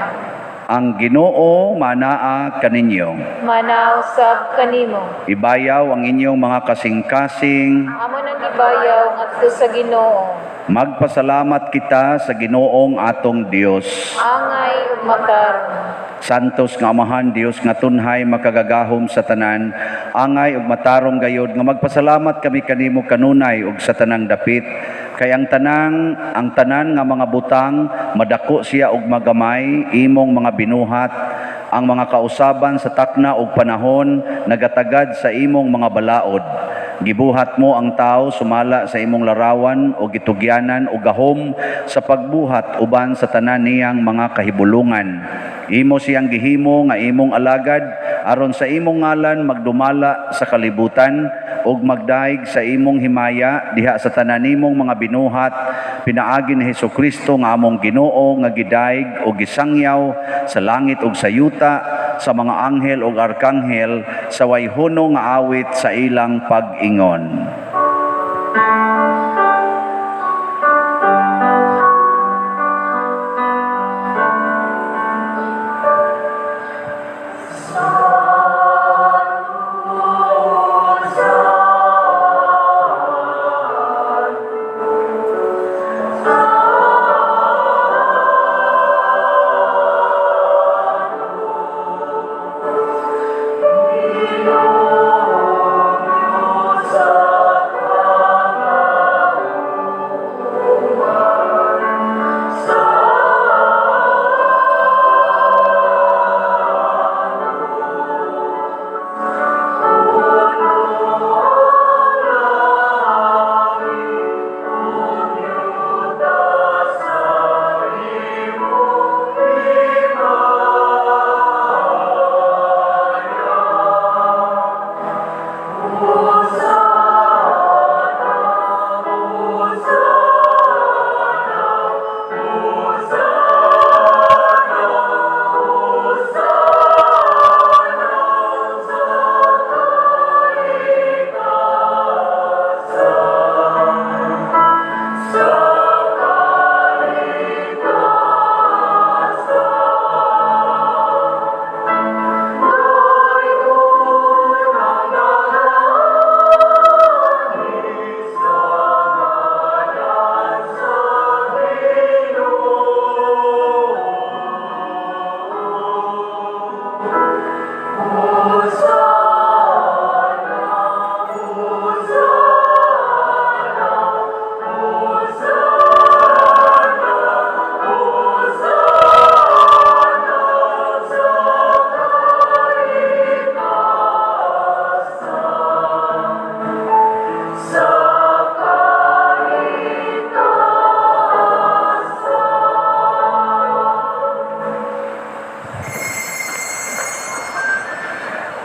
Ang Ginoo manaa kaninyo. Manausab kanimo. Ibayaw ang inyong mga kasing-kasing. Amo nang gibayaw ngadto sa Ginoo. Magpasalamat kita sa Ginoong atong Dios. Angay ug matarong. Santos nga Amahan, Dios nga tunhay makagagahom sa tanan, angay ug matarong gayod nga magpasalamat kami kanimo kanunay ug sa tanang dapit, kay ang tanan nga mga butang madako siya og magamay imong mga binuhat, ang mga kausaban sa takna ug panahon nagatagad sa imong mga balaod. Gibuhat mo ang tao sumala sa imong larawan o gitugyanan o gahom sa pagbuhat uban sa tanan niyang mga kahibulungan. Imo siyang gihimo nga imong alagad aron sa imong ngalan magdumala sa kalibutan ug magdaig sa imong himaya diha sa tanan nimong mga binuhat pinaagi ni Hesukristo nga among Ginoo nga gidaig o gisangyaw sa langit ug sa yuta sa mga anghel ug arkanghel sa way huno nga awit sa ilang pag-ingon.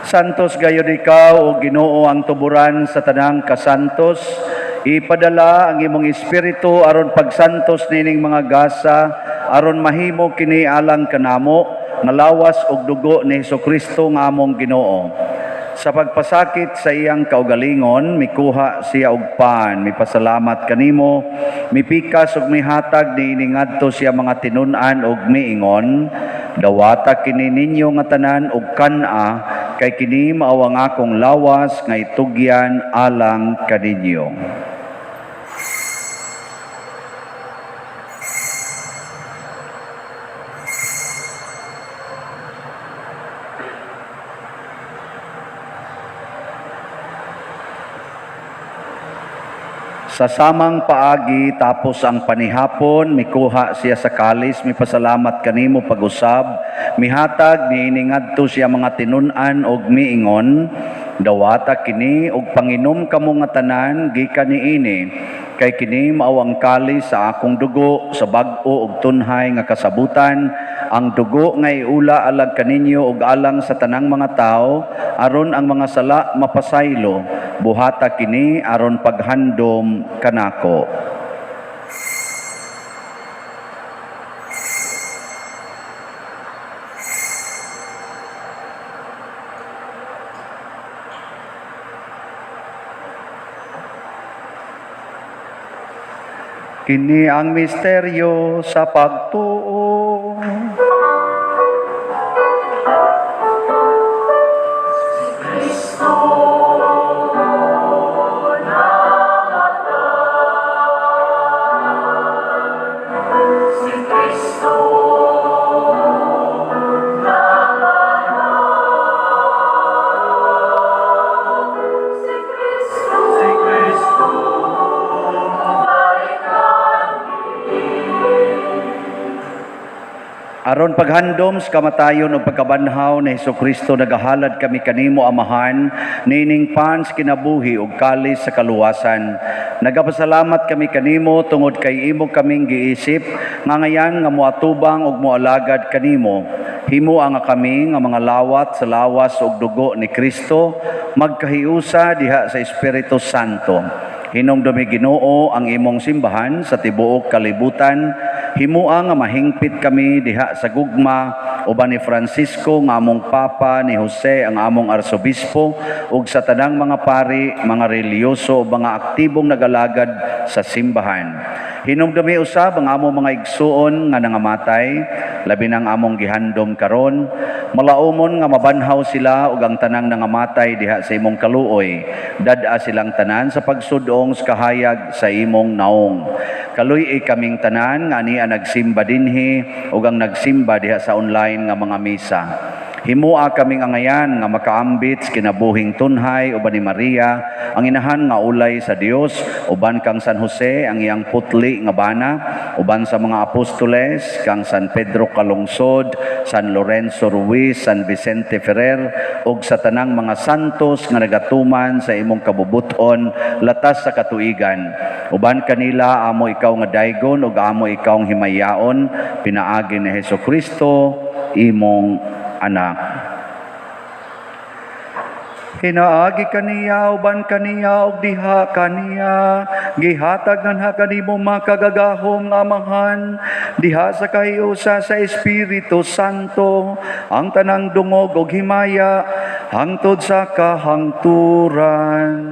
Santos gayud ikaw o Ginoo ang tuburan sa tanang kasantos. Ipadala ang imong espiritu aron pagsantos nining mga gasa, aron mahimo kini alang kanamo nga lawas ug dugo ni Hesukristo nga among Ginoo. Sa pagpasakit sa iyang kaugalingon, mikuha siya og pan, mipasalamat kanimo, mipikas ug mihatag niini ngadto siya mga tinun-an ug miingon, dawata kini ninyo nga tanan ug kan-a, kay kini mao ang akong lawas nga itugyan alang kaninyo. Sa samang paagi tapos ang panihapon, mikuha siya sa kalis, mipasalamat kanimo pag-usab, mihatag niini ngadto siya mga tinun-an og miingon, dawata kini og panginom kamo nga tanan gikan niini, kay kini mao ang kalis sa akong dugo sa bag-o og tunhay nga kasabutan, ang dugo nga iula alang kaninyo ug alang sa tanang mga tawo aron ang mga sala mapasaylo. Buhata kini aron paghandom kanako. Kini ang misteryo sa pagtuo. Si Kristo namatay. Si Kristo, si Kristo Aron paghandom sa kamatayon ug pagkabanhaw ni Hesukristo, nagahalad kami kanimo, Amahan, nining pan sa kinabuhi ug kalis sa kaluwasan. Nagapasalamat kami kanimo tungod kay imo kaming giisip nga ngayan nga moatubang ug moalagad kanimo. Himoa nga kami nga mga lawat sa lawas ug dugo ni Kristo magkahiusa diha sa Espiritu Santo. Hinumdumi, Ginoo, ang imong simbahan sa tibuok kalibutan. Himoa nga mahingpit kami diha sa gugma uban ni Francisco nga among Papa, ni Jose ang among Arsobispo, ug sa tanang mga pari, mga relihiyoso ug mga aktibong nagalagad sa simbahan. Hinumdumi usab ang among mga igsuon nga nangamatay, labi nang among gihandom karon, malaumon nga mabanhaw sila ug ang tanang nangamatay diha sa imong kaluoy. Dad-a silang tanan sa pagsudong sa kahayag sa imong naong. Kaluy-i kaming tanan nga ania nagsimba dinhi ug ang nagsimba diha sa online nga mga misa. Himoa kaming angayan nga makaambit sa kinabuhing tunhay uban ni Maria, ang inahan nga ulay sa Dios, uban kang San Jose ang iyang putli nga bana, uban sa mga apostoles kang San Pedro Calungsod, San Lorenzo Ruiz, San Vicente Ferrer, ug sa tanang mga santos nga nagatuman sa imong kabubuton latas sa katuigan. Uban kanila amo ikaw nga daygon ug amo ikaw himayaon, pinaagi ni Hesukristo imong anak. Hinaagi kaniya, uban kaniya, ug diha kaniya, gihatag nganha kanimo makagagahom nga Amahan, diha sa kahiusa sa Espiritu Santo, ang tanang dungog ug himaya, hangtod sa kahangturan.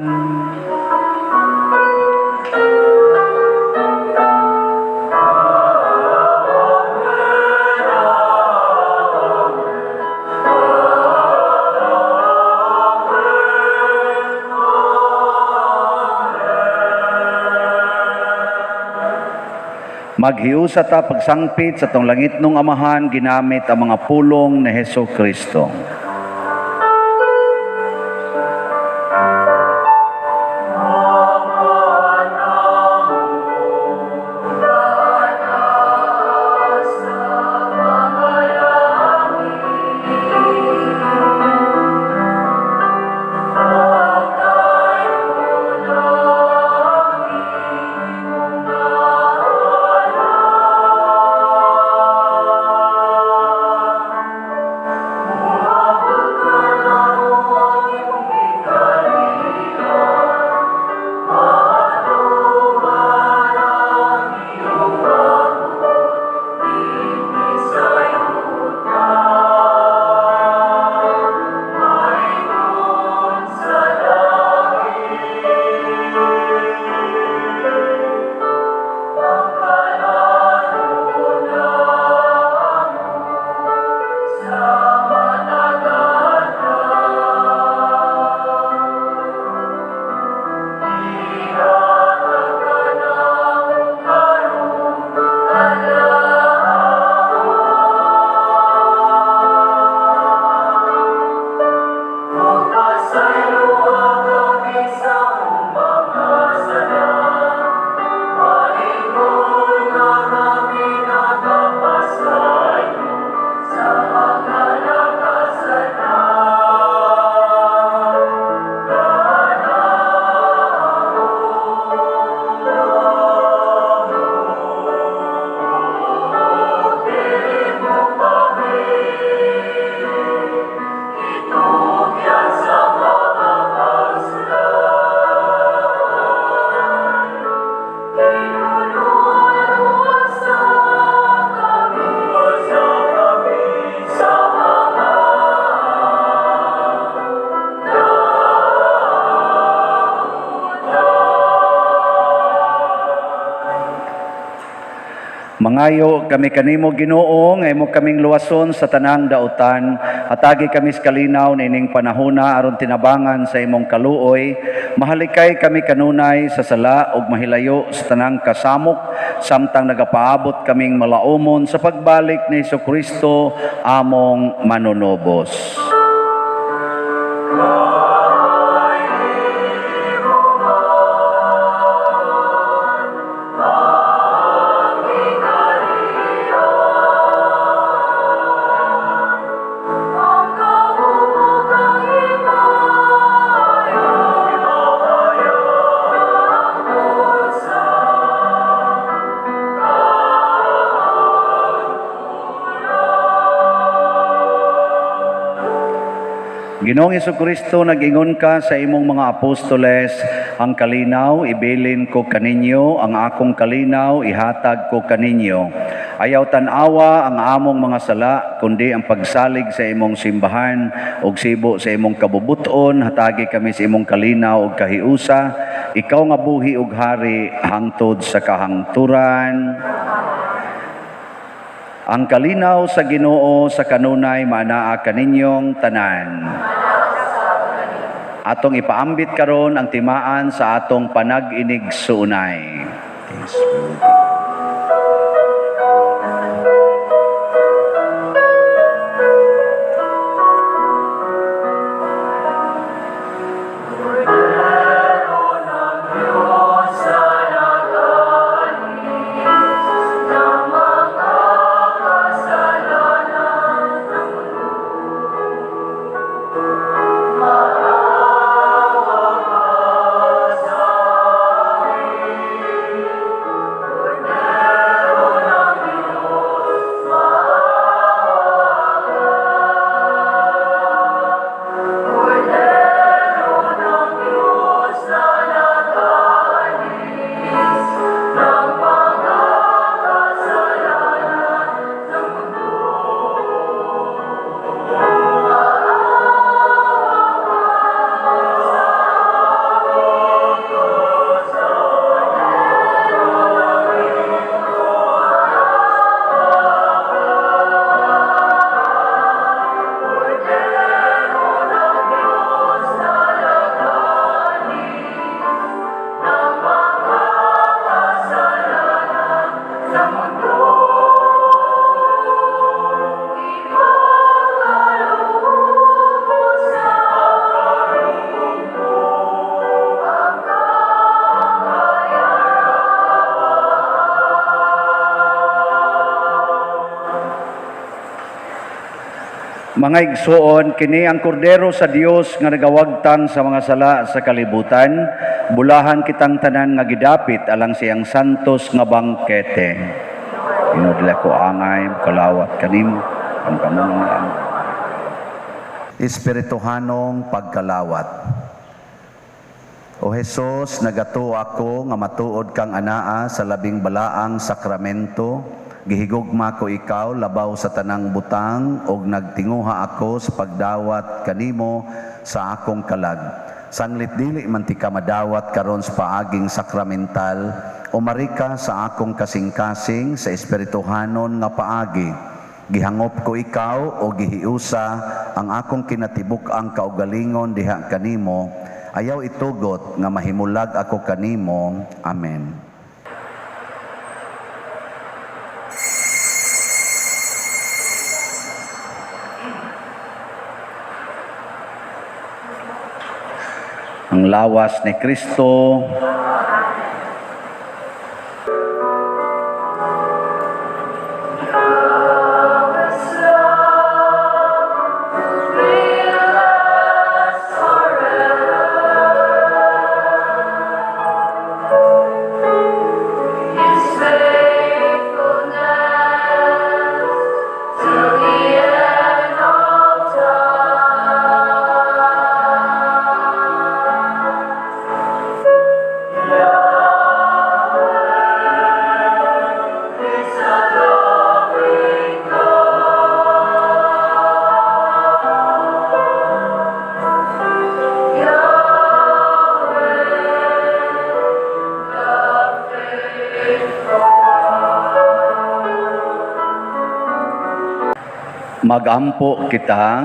Maghiusa ta pagsangpit sa tong langitnong Amahan ginamit ang mga pulong ni Hesus Kristo. Mangayo kami kanimo, Ginoo, nga imo kaming luwason sa tanang dautan. Hatagi kami sa kalinaw niining panahona aron tinabangan sa imong kaluoy. Mahalikay kami kanunay sa sala ug mahilayo sa tanang kasamok samtang nagapaabot kaming malaumon sa pagbalik ni Hesukristo among manunubos. Ginoong Hesukristo, nag-ingon ka sa imong mga apostoles, ang kalinaw ibilin ko kaninyo, ang akong kalinaw ihatag ko kaninyo. Ayaw tan-awa ang among mga sala, kundi ang pagsalig sa imong simbahan ug sibo sa imong kabubuton, hatagi kami sa imong kalinaw ug kahiusa. Ikaw nga buhi ug hari hangtod sa kahangturan. Ang kalinaw sa Ginoo sa kanunay maanaa kaninyong tanan. Atong ipaambit karon ang timaan sa atong panag-inig-suunay. Mga igsuon, kini ang kordero sa Dios nga nagawagtang sa mga sala sa kalibutan. Bulahan kitang tanan nga gidapit alang siyang santos nga bangkete. Ginoo, ko angay kalawat kanimo ang kamong ang espirituhanong pagkalawat. O Hesus, nagatuo ako nga matuod kang anaa sa labing balaang sakramento. Gihigugma ko ikaw labaw sa tanang butang og nagtinguha ako sa pagdawat kanimo sa akong kalag. Sanglit dili man ti ka madawat karon sa paaging sakramental, umari ka sa akong kasing-kasing sa espirituhanon nga paagi. Gihangop ko ikaw o gihiusa ang akong kinatibuk-ang kaugalingon diha kanimo. Ayaw itugot nga mahimulag ako kanimo. Amen. Ang lawas ni Kristo. Magampo kita.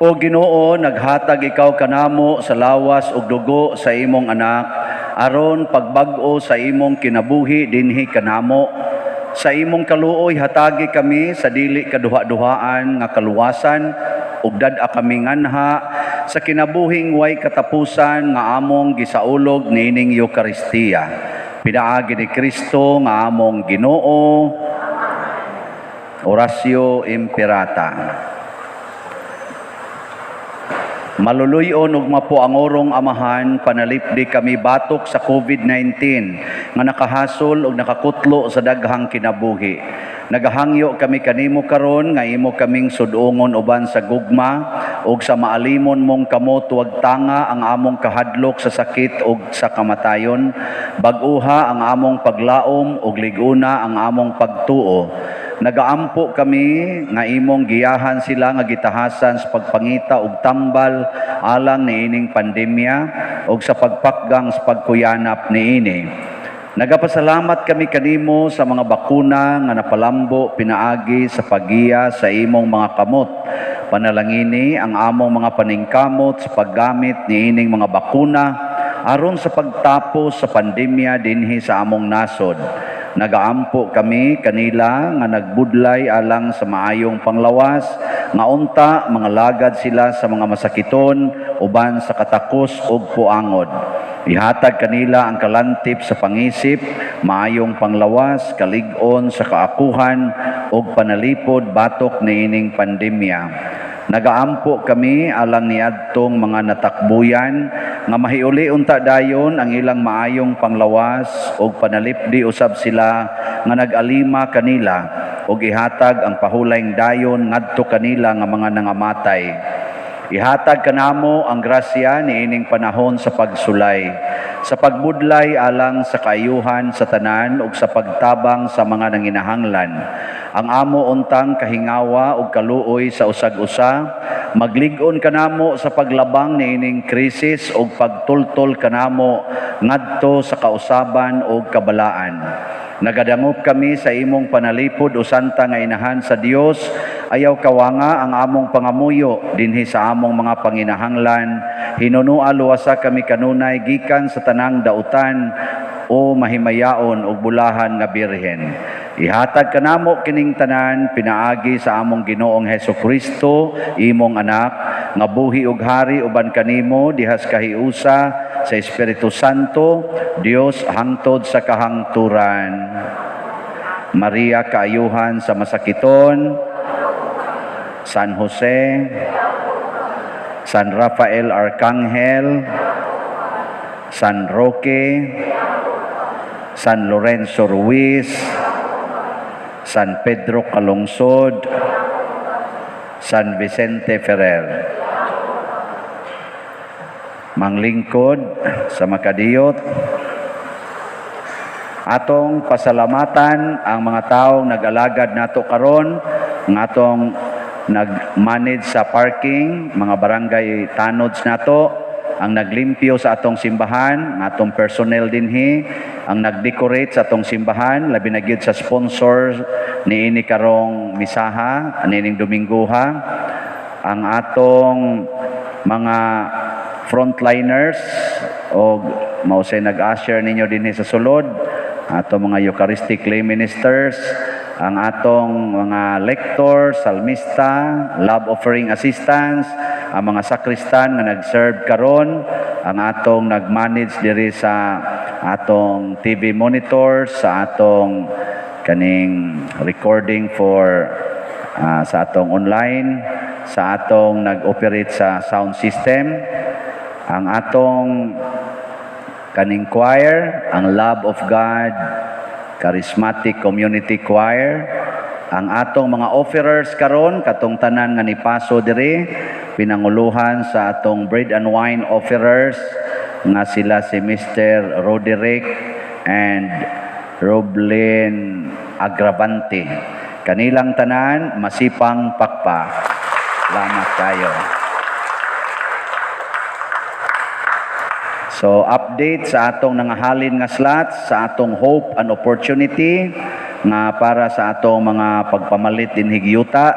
O Ginoo, naghatag ikaw kanamo sa lawas ug dugo sa imong anak aron pagbag-o sa imong kinabuhi dinhi kanamo. Sa imong kaluoy hatagi kami sa dili kaduha-duhaan nga kaluwasan ug dad-a kami nganha sa kinabuhing way katapusan nga among gisaulog niining Eukaristiya. Pinaagi ni Kristo nga among Ginoo. Oratio Imperata. Maluluy-on ug mapuangorong Amahan, panalipdi kami batok sa COVID-19 nga nakahasol ug nakakutlo sa daghang kinabuhi. Nagahangyo kami kanimo karon nga imo kaming sud-ungon uban sa gugma ug sa maalimon mong kamot wag tanga ang among kahadlok sa sakit ug sa kamatayon. Bag-uha ang among paglaom ug lig-una ang among pagtuo. Nagaampo kami nga imong giyahan sila nga gitahasan sa pagpangita og tambal alang niining pandemya ug sa pagpakgang sa pagkuyanap niini. Nagapasalamat kami kanimo sa mga bakuna nga napalambo pinaagi sa paggiya sa imong mga kamot. Panalangini ang among mga paningkamot sa paggamit niining mga bakuna aron sa pagtapos sa pandemya dinhi sa among nasod. Nagaampo kami kanila nga nagbudlay alang sa maayong panglawas, nga unta mga lagad sila sa mga masakiton uban sa katakos ug puangod. Ihatag kanila ang kalantip sa pangisip, maayong panglawas, kalig-on sa kaakuhan ug panalipod batok niining pandemya. Nagaampo kami alang niadtong mga natakbuyan nga mahiuli unta dayon ang ilang maayong panglawas ug panalipdi usab sila nga nag-alima kanila ug ihatag ang pahulayng dayon ngadto kanila nga mga nangamatay. Ihatag kanamo ang grasya niining panahon sa pagsulay, sa pagbudlay alang sa kaayuhan sa tanan ug sa pagtabang sa mga nanginahanglan. Ang amo untang kahingawa ug kaluoy sa usag-usa, maglig-on kanamo sa paglabang niining krisis ug pagtultol kanamo ngadto sa kausaban ug kabalaan. Nagadangop kami sa imong panalipod o santa nga inahan sa Dios, ayaw kawanga ang among pangamuyo dinhi sa among mga panginahanglan. Hinunua luwasa kami kanunay gikan sa tanang dautan o mahimayaon ug bulahan nga birhen. Ihatag kanamo kining tanan pinaagi sa among Ginoong Hesus Kristo, imong anak, nga buhi ug hari uban kanimo dihas kahiusa sa Espiritu Santo, Dios hangtod sa kahangturan. Maria kaayuhan sa masakiton, San Jose, San Rafael Arcangel, San Roque, San Lorenzo Ruiz, San Pedro Calungsod, San Vicente Ferrer. Manglingkod sa makadiyot, atong pasalamatan ang mga taong nag-alagad nato karon, ang atong nag-manage sa parking, mga barangay tanods nato, ang naglimpyo sa atong simbahan, ang atong personnel dinhi, ang nag-decorate sa atong simbahan, labi na gyud sa sponsor niini karong misaha, niining Domingguha, ang atong mga frontliners o mausay nag-usher ninyo dinhi sa sulod, atong mga Eucharistic lay ministers, ang atong mga lector, salmista, love offering assistants, ang mga sakristan nga nag-serve karon, ang atong nag-manage diri sa atong TV monitors, sa atong kaning recording for sa atong online, sa atong nag-operate sa sound system, ang atong kaning choir, ang Love of God Charismatic Community Choir, ang atong mga offerers karon katong tanan nga nipaso diri, pinanguluhan sa atong bread and wine offerers nga sila si Mr. Roderick and Roblin Agravante. Kanilang tanan masipang pakpak. Salamat kayo. So update sa atong nangahalin nga slots sa atong Hope and Opportunity nga para sa atong mga pagpamalit dinhi yuta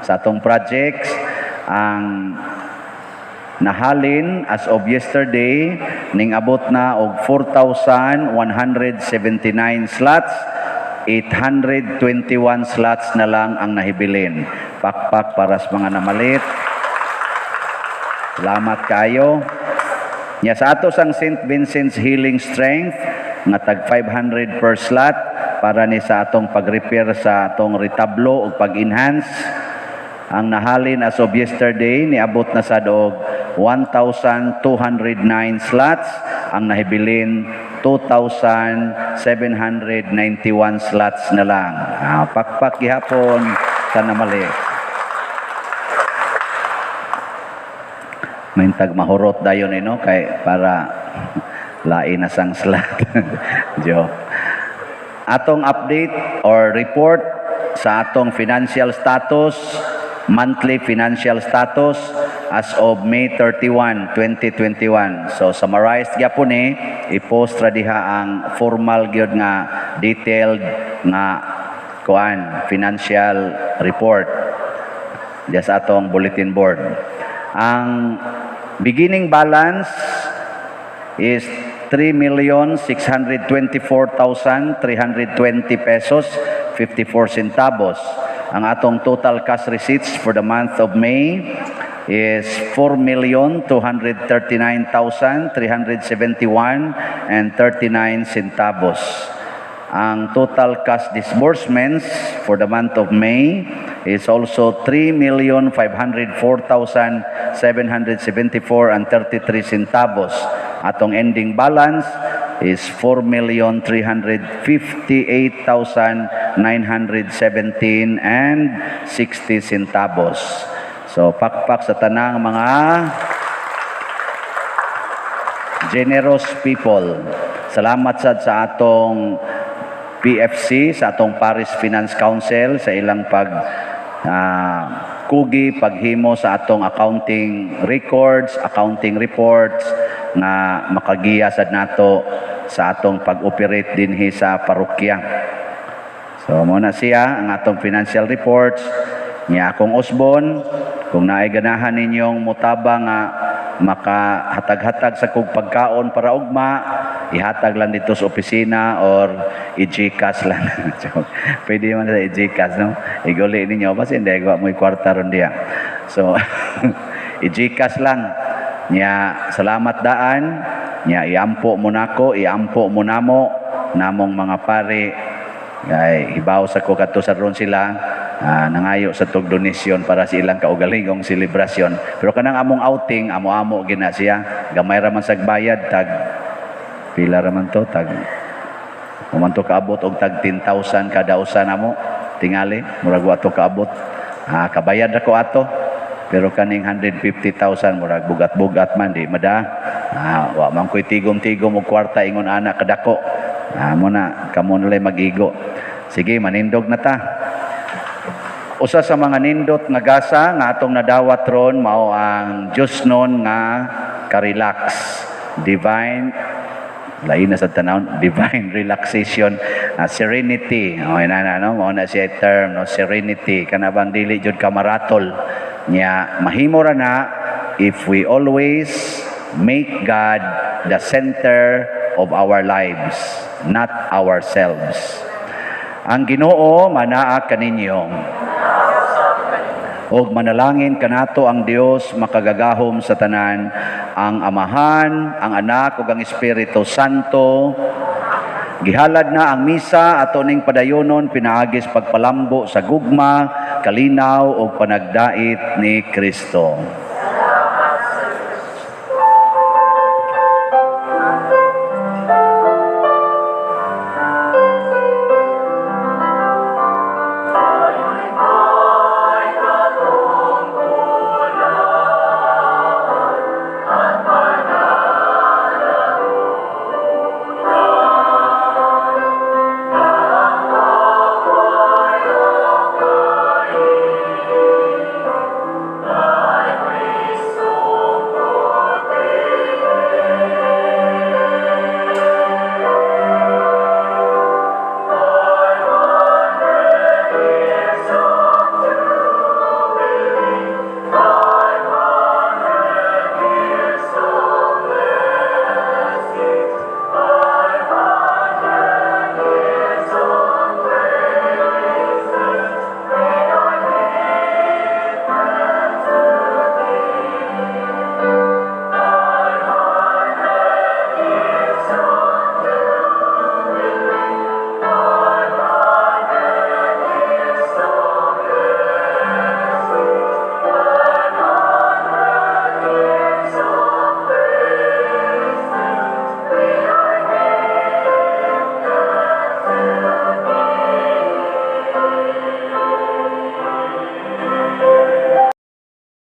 sa atong projects, ang nahalin as of yesterday ning abot na og 4,179 slots. 821 slots na lang ang nahibilin. Pakpak para sa mga namalit. Salamat kayo. Nya sa ato sang St. Vincent's Healing Strength nga tag 500 per slot para ni sa atong pag-repair sa atong retablo ug pag-enhance, ang nahalin as of yesterday niabot na sad og 1,209 slots. Ang nahibilin, 2,791 slots na lang. Ah, pakpak gihapon sa namali. Maintag mahurot dayon eh, no, kay para lain na sang slot. Joke. Atong update or report sa atong financial status, monthly financial status as of May 31, 2021. So summarized gyapon ni, i-post ra diha ang formal gyud nga detailed nga kuan financial report diya sa atong bulletin board. Ang beginning balance is 3,624,320 pesos 54 centavos. Ang atong total cash receipts for the month of May is 4,239,371 and 39 centavos. Ang total cash disbursements for the month of May is also 3,504,774 and 33 centavos. Atong ending balance is 4,358,917 and 60 centavos. So pakpak sa tanang mga generous people. Salamat sad sa atong PFC, sa atong Parish Finance Council, sa ilang pag kugi, paghimo sa atong accounting records, accounting reports nga makagiya sad nato sa atong pag-operate dinhi sa parokya. So mo na siya ang atong financial reports. Nya akong usbon, kung naay ganahan ninyong mutabang nga makahatag-hatag sa kog pagkaon para ugma, ihatag lang dito sa opisina or i-GCash lang. Pwede man sa i-GCash, no? Iguli ninyo basta hindi wa mo'y kwarta ron diya. So i-GCash lang. Nya salamat daan. Nya iampo mo nako, iampo mo namo namong mga pare kay hibaw sa ko kadto sa ron sila nangayo sa tug donasyon para sa ilang kaugalingong selebrasyon. Pero kanang among outing, amo-amo gina siya. Gamay ra man sag bayad, tag pila ra man to, tag man to kaabot og tag 10,000 kada usa namo. Tingali murag wa to kaabot. Kabayad ra ko ato. Pero kaning 150,000 murag bugat-bugat man di mada. Wa man koy tigom-tigom og kwarta ingon ana kadako. Mo na kamo nalay magigo. Sige, manindog na ta. Usa sa mga nindot nga gasa nga atong nadawat ron mao ang Diyosnon nga ka-relax. Divine lain na sa tanaw, divine relaxation, serenity. O ina na no, mao na siya term, no, serenity kana bang dili jud ka maratol. Nya mahimo ra na if we always make God the center of our lives, not ourselves. Ang Ginoo manaa kaninyo. Og manalangin kanato ang Dios makagagahom sa tanan, ang Amahan, ang Anak ug ang Espiritu Santo. Gihalad na ang misa, ato ning padayonon pinaagis pagpalambo sa gugma, kalinaw ug panagdait ni Kristo.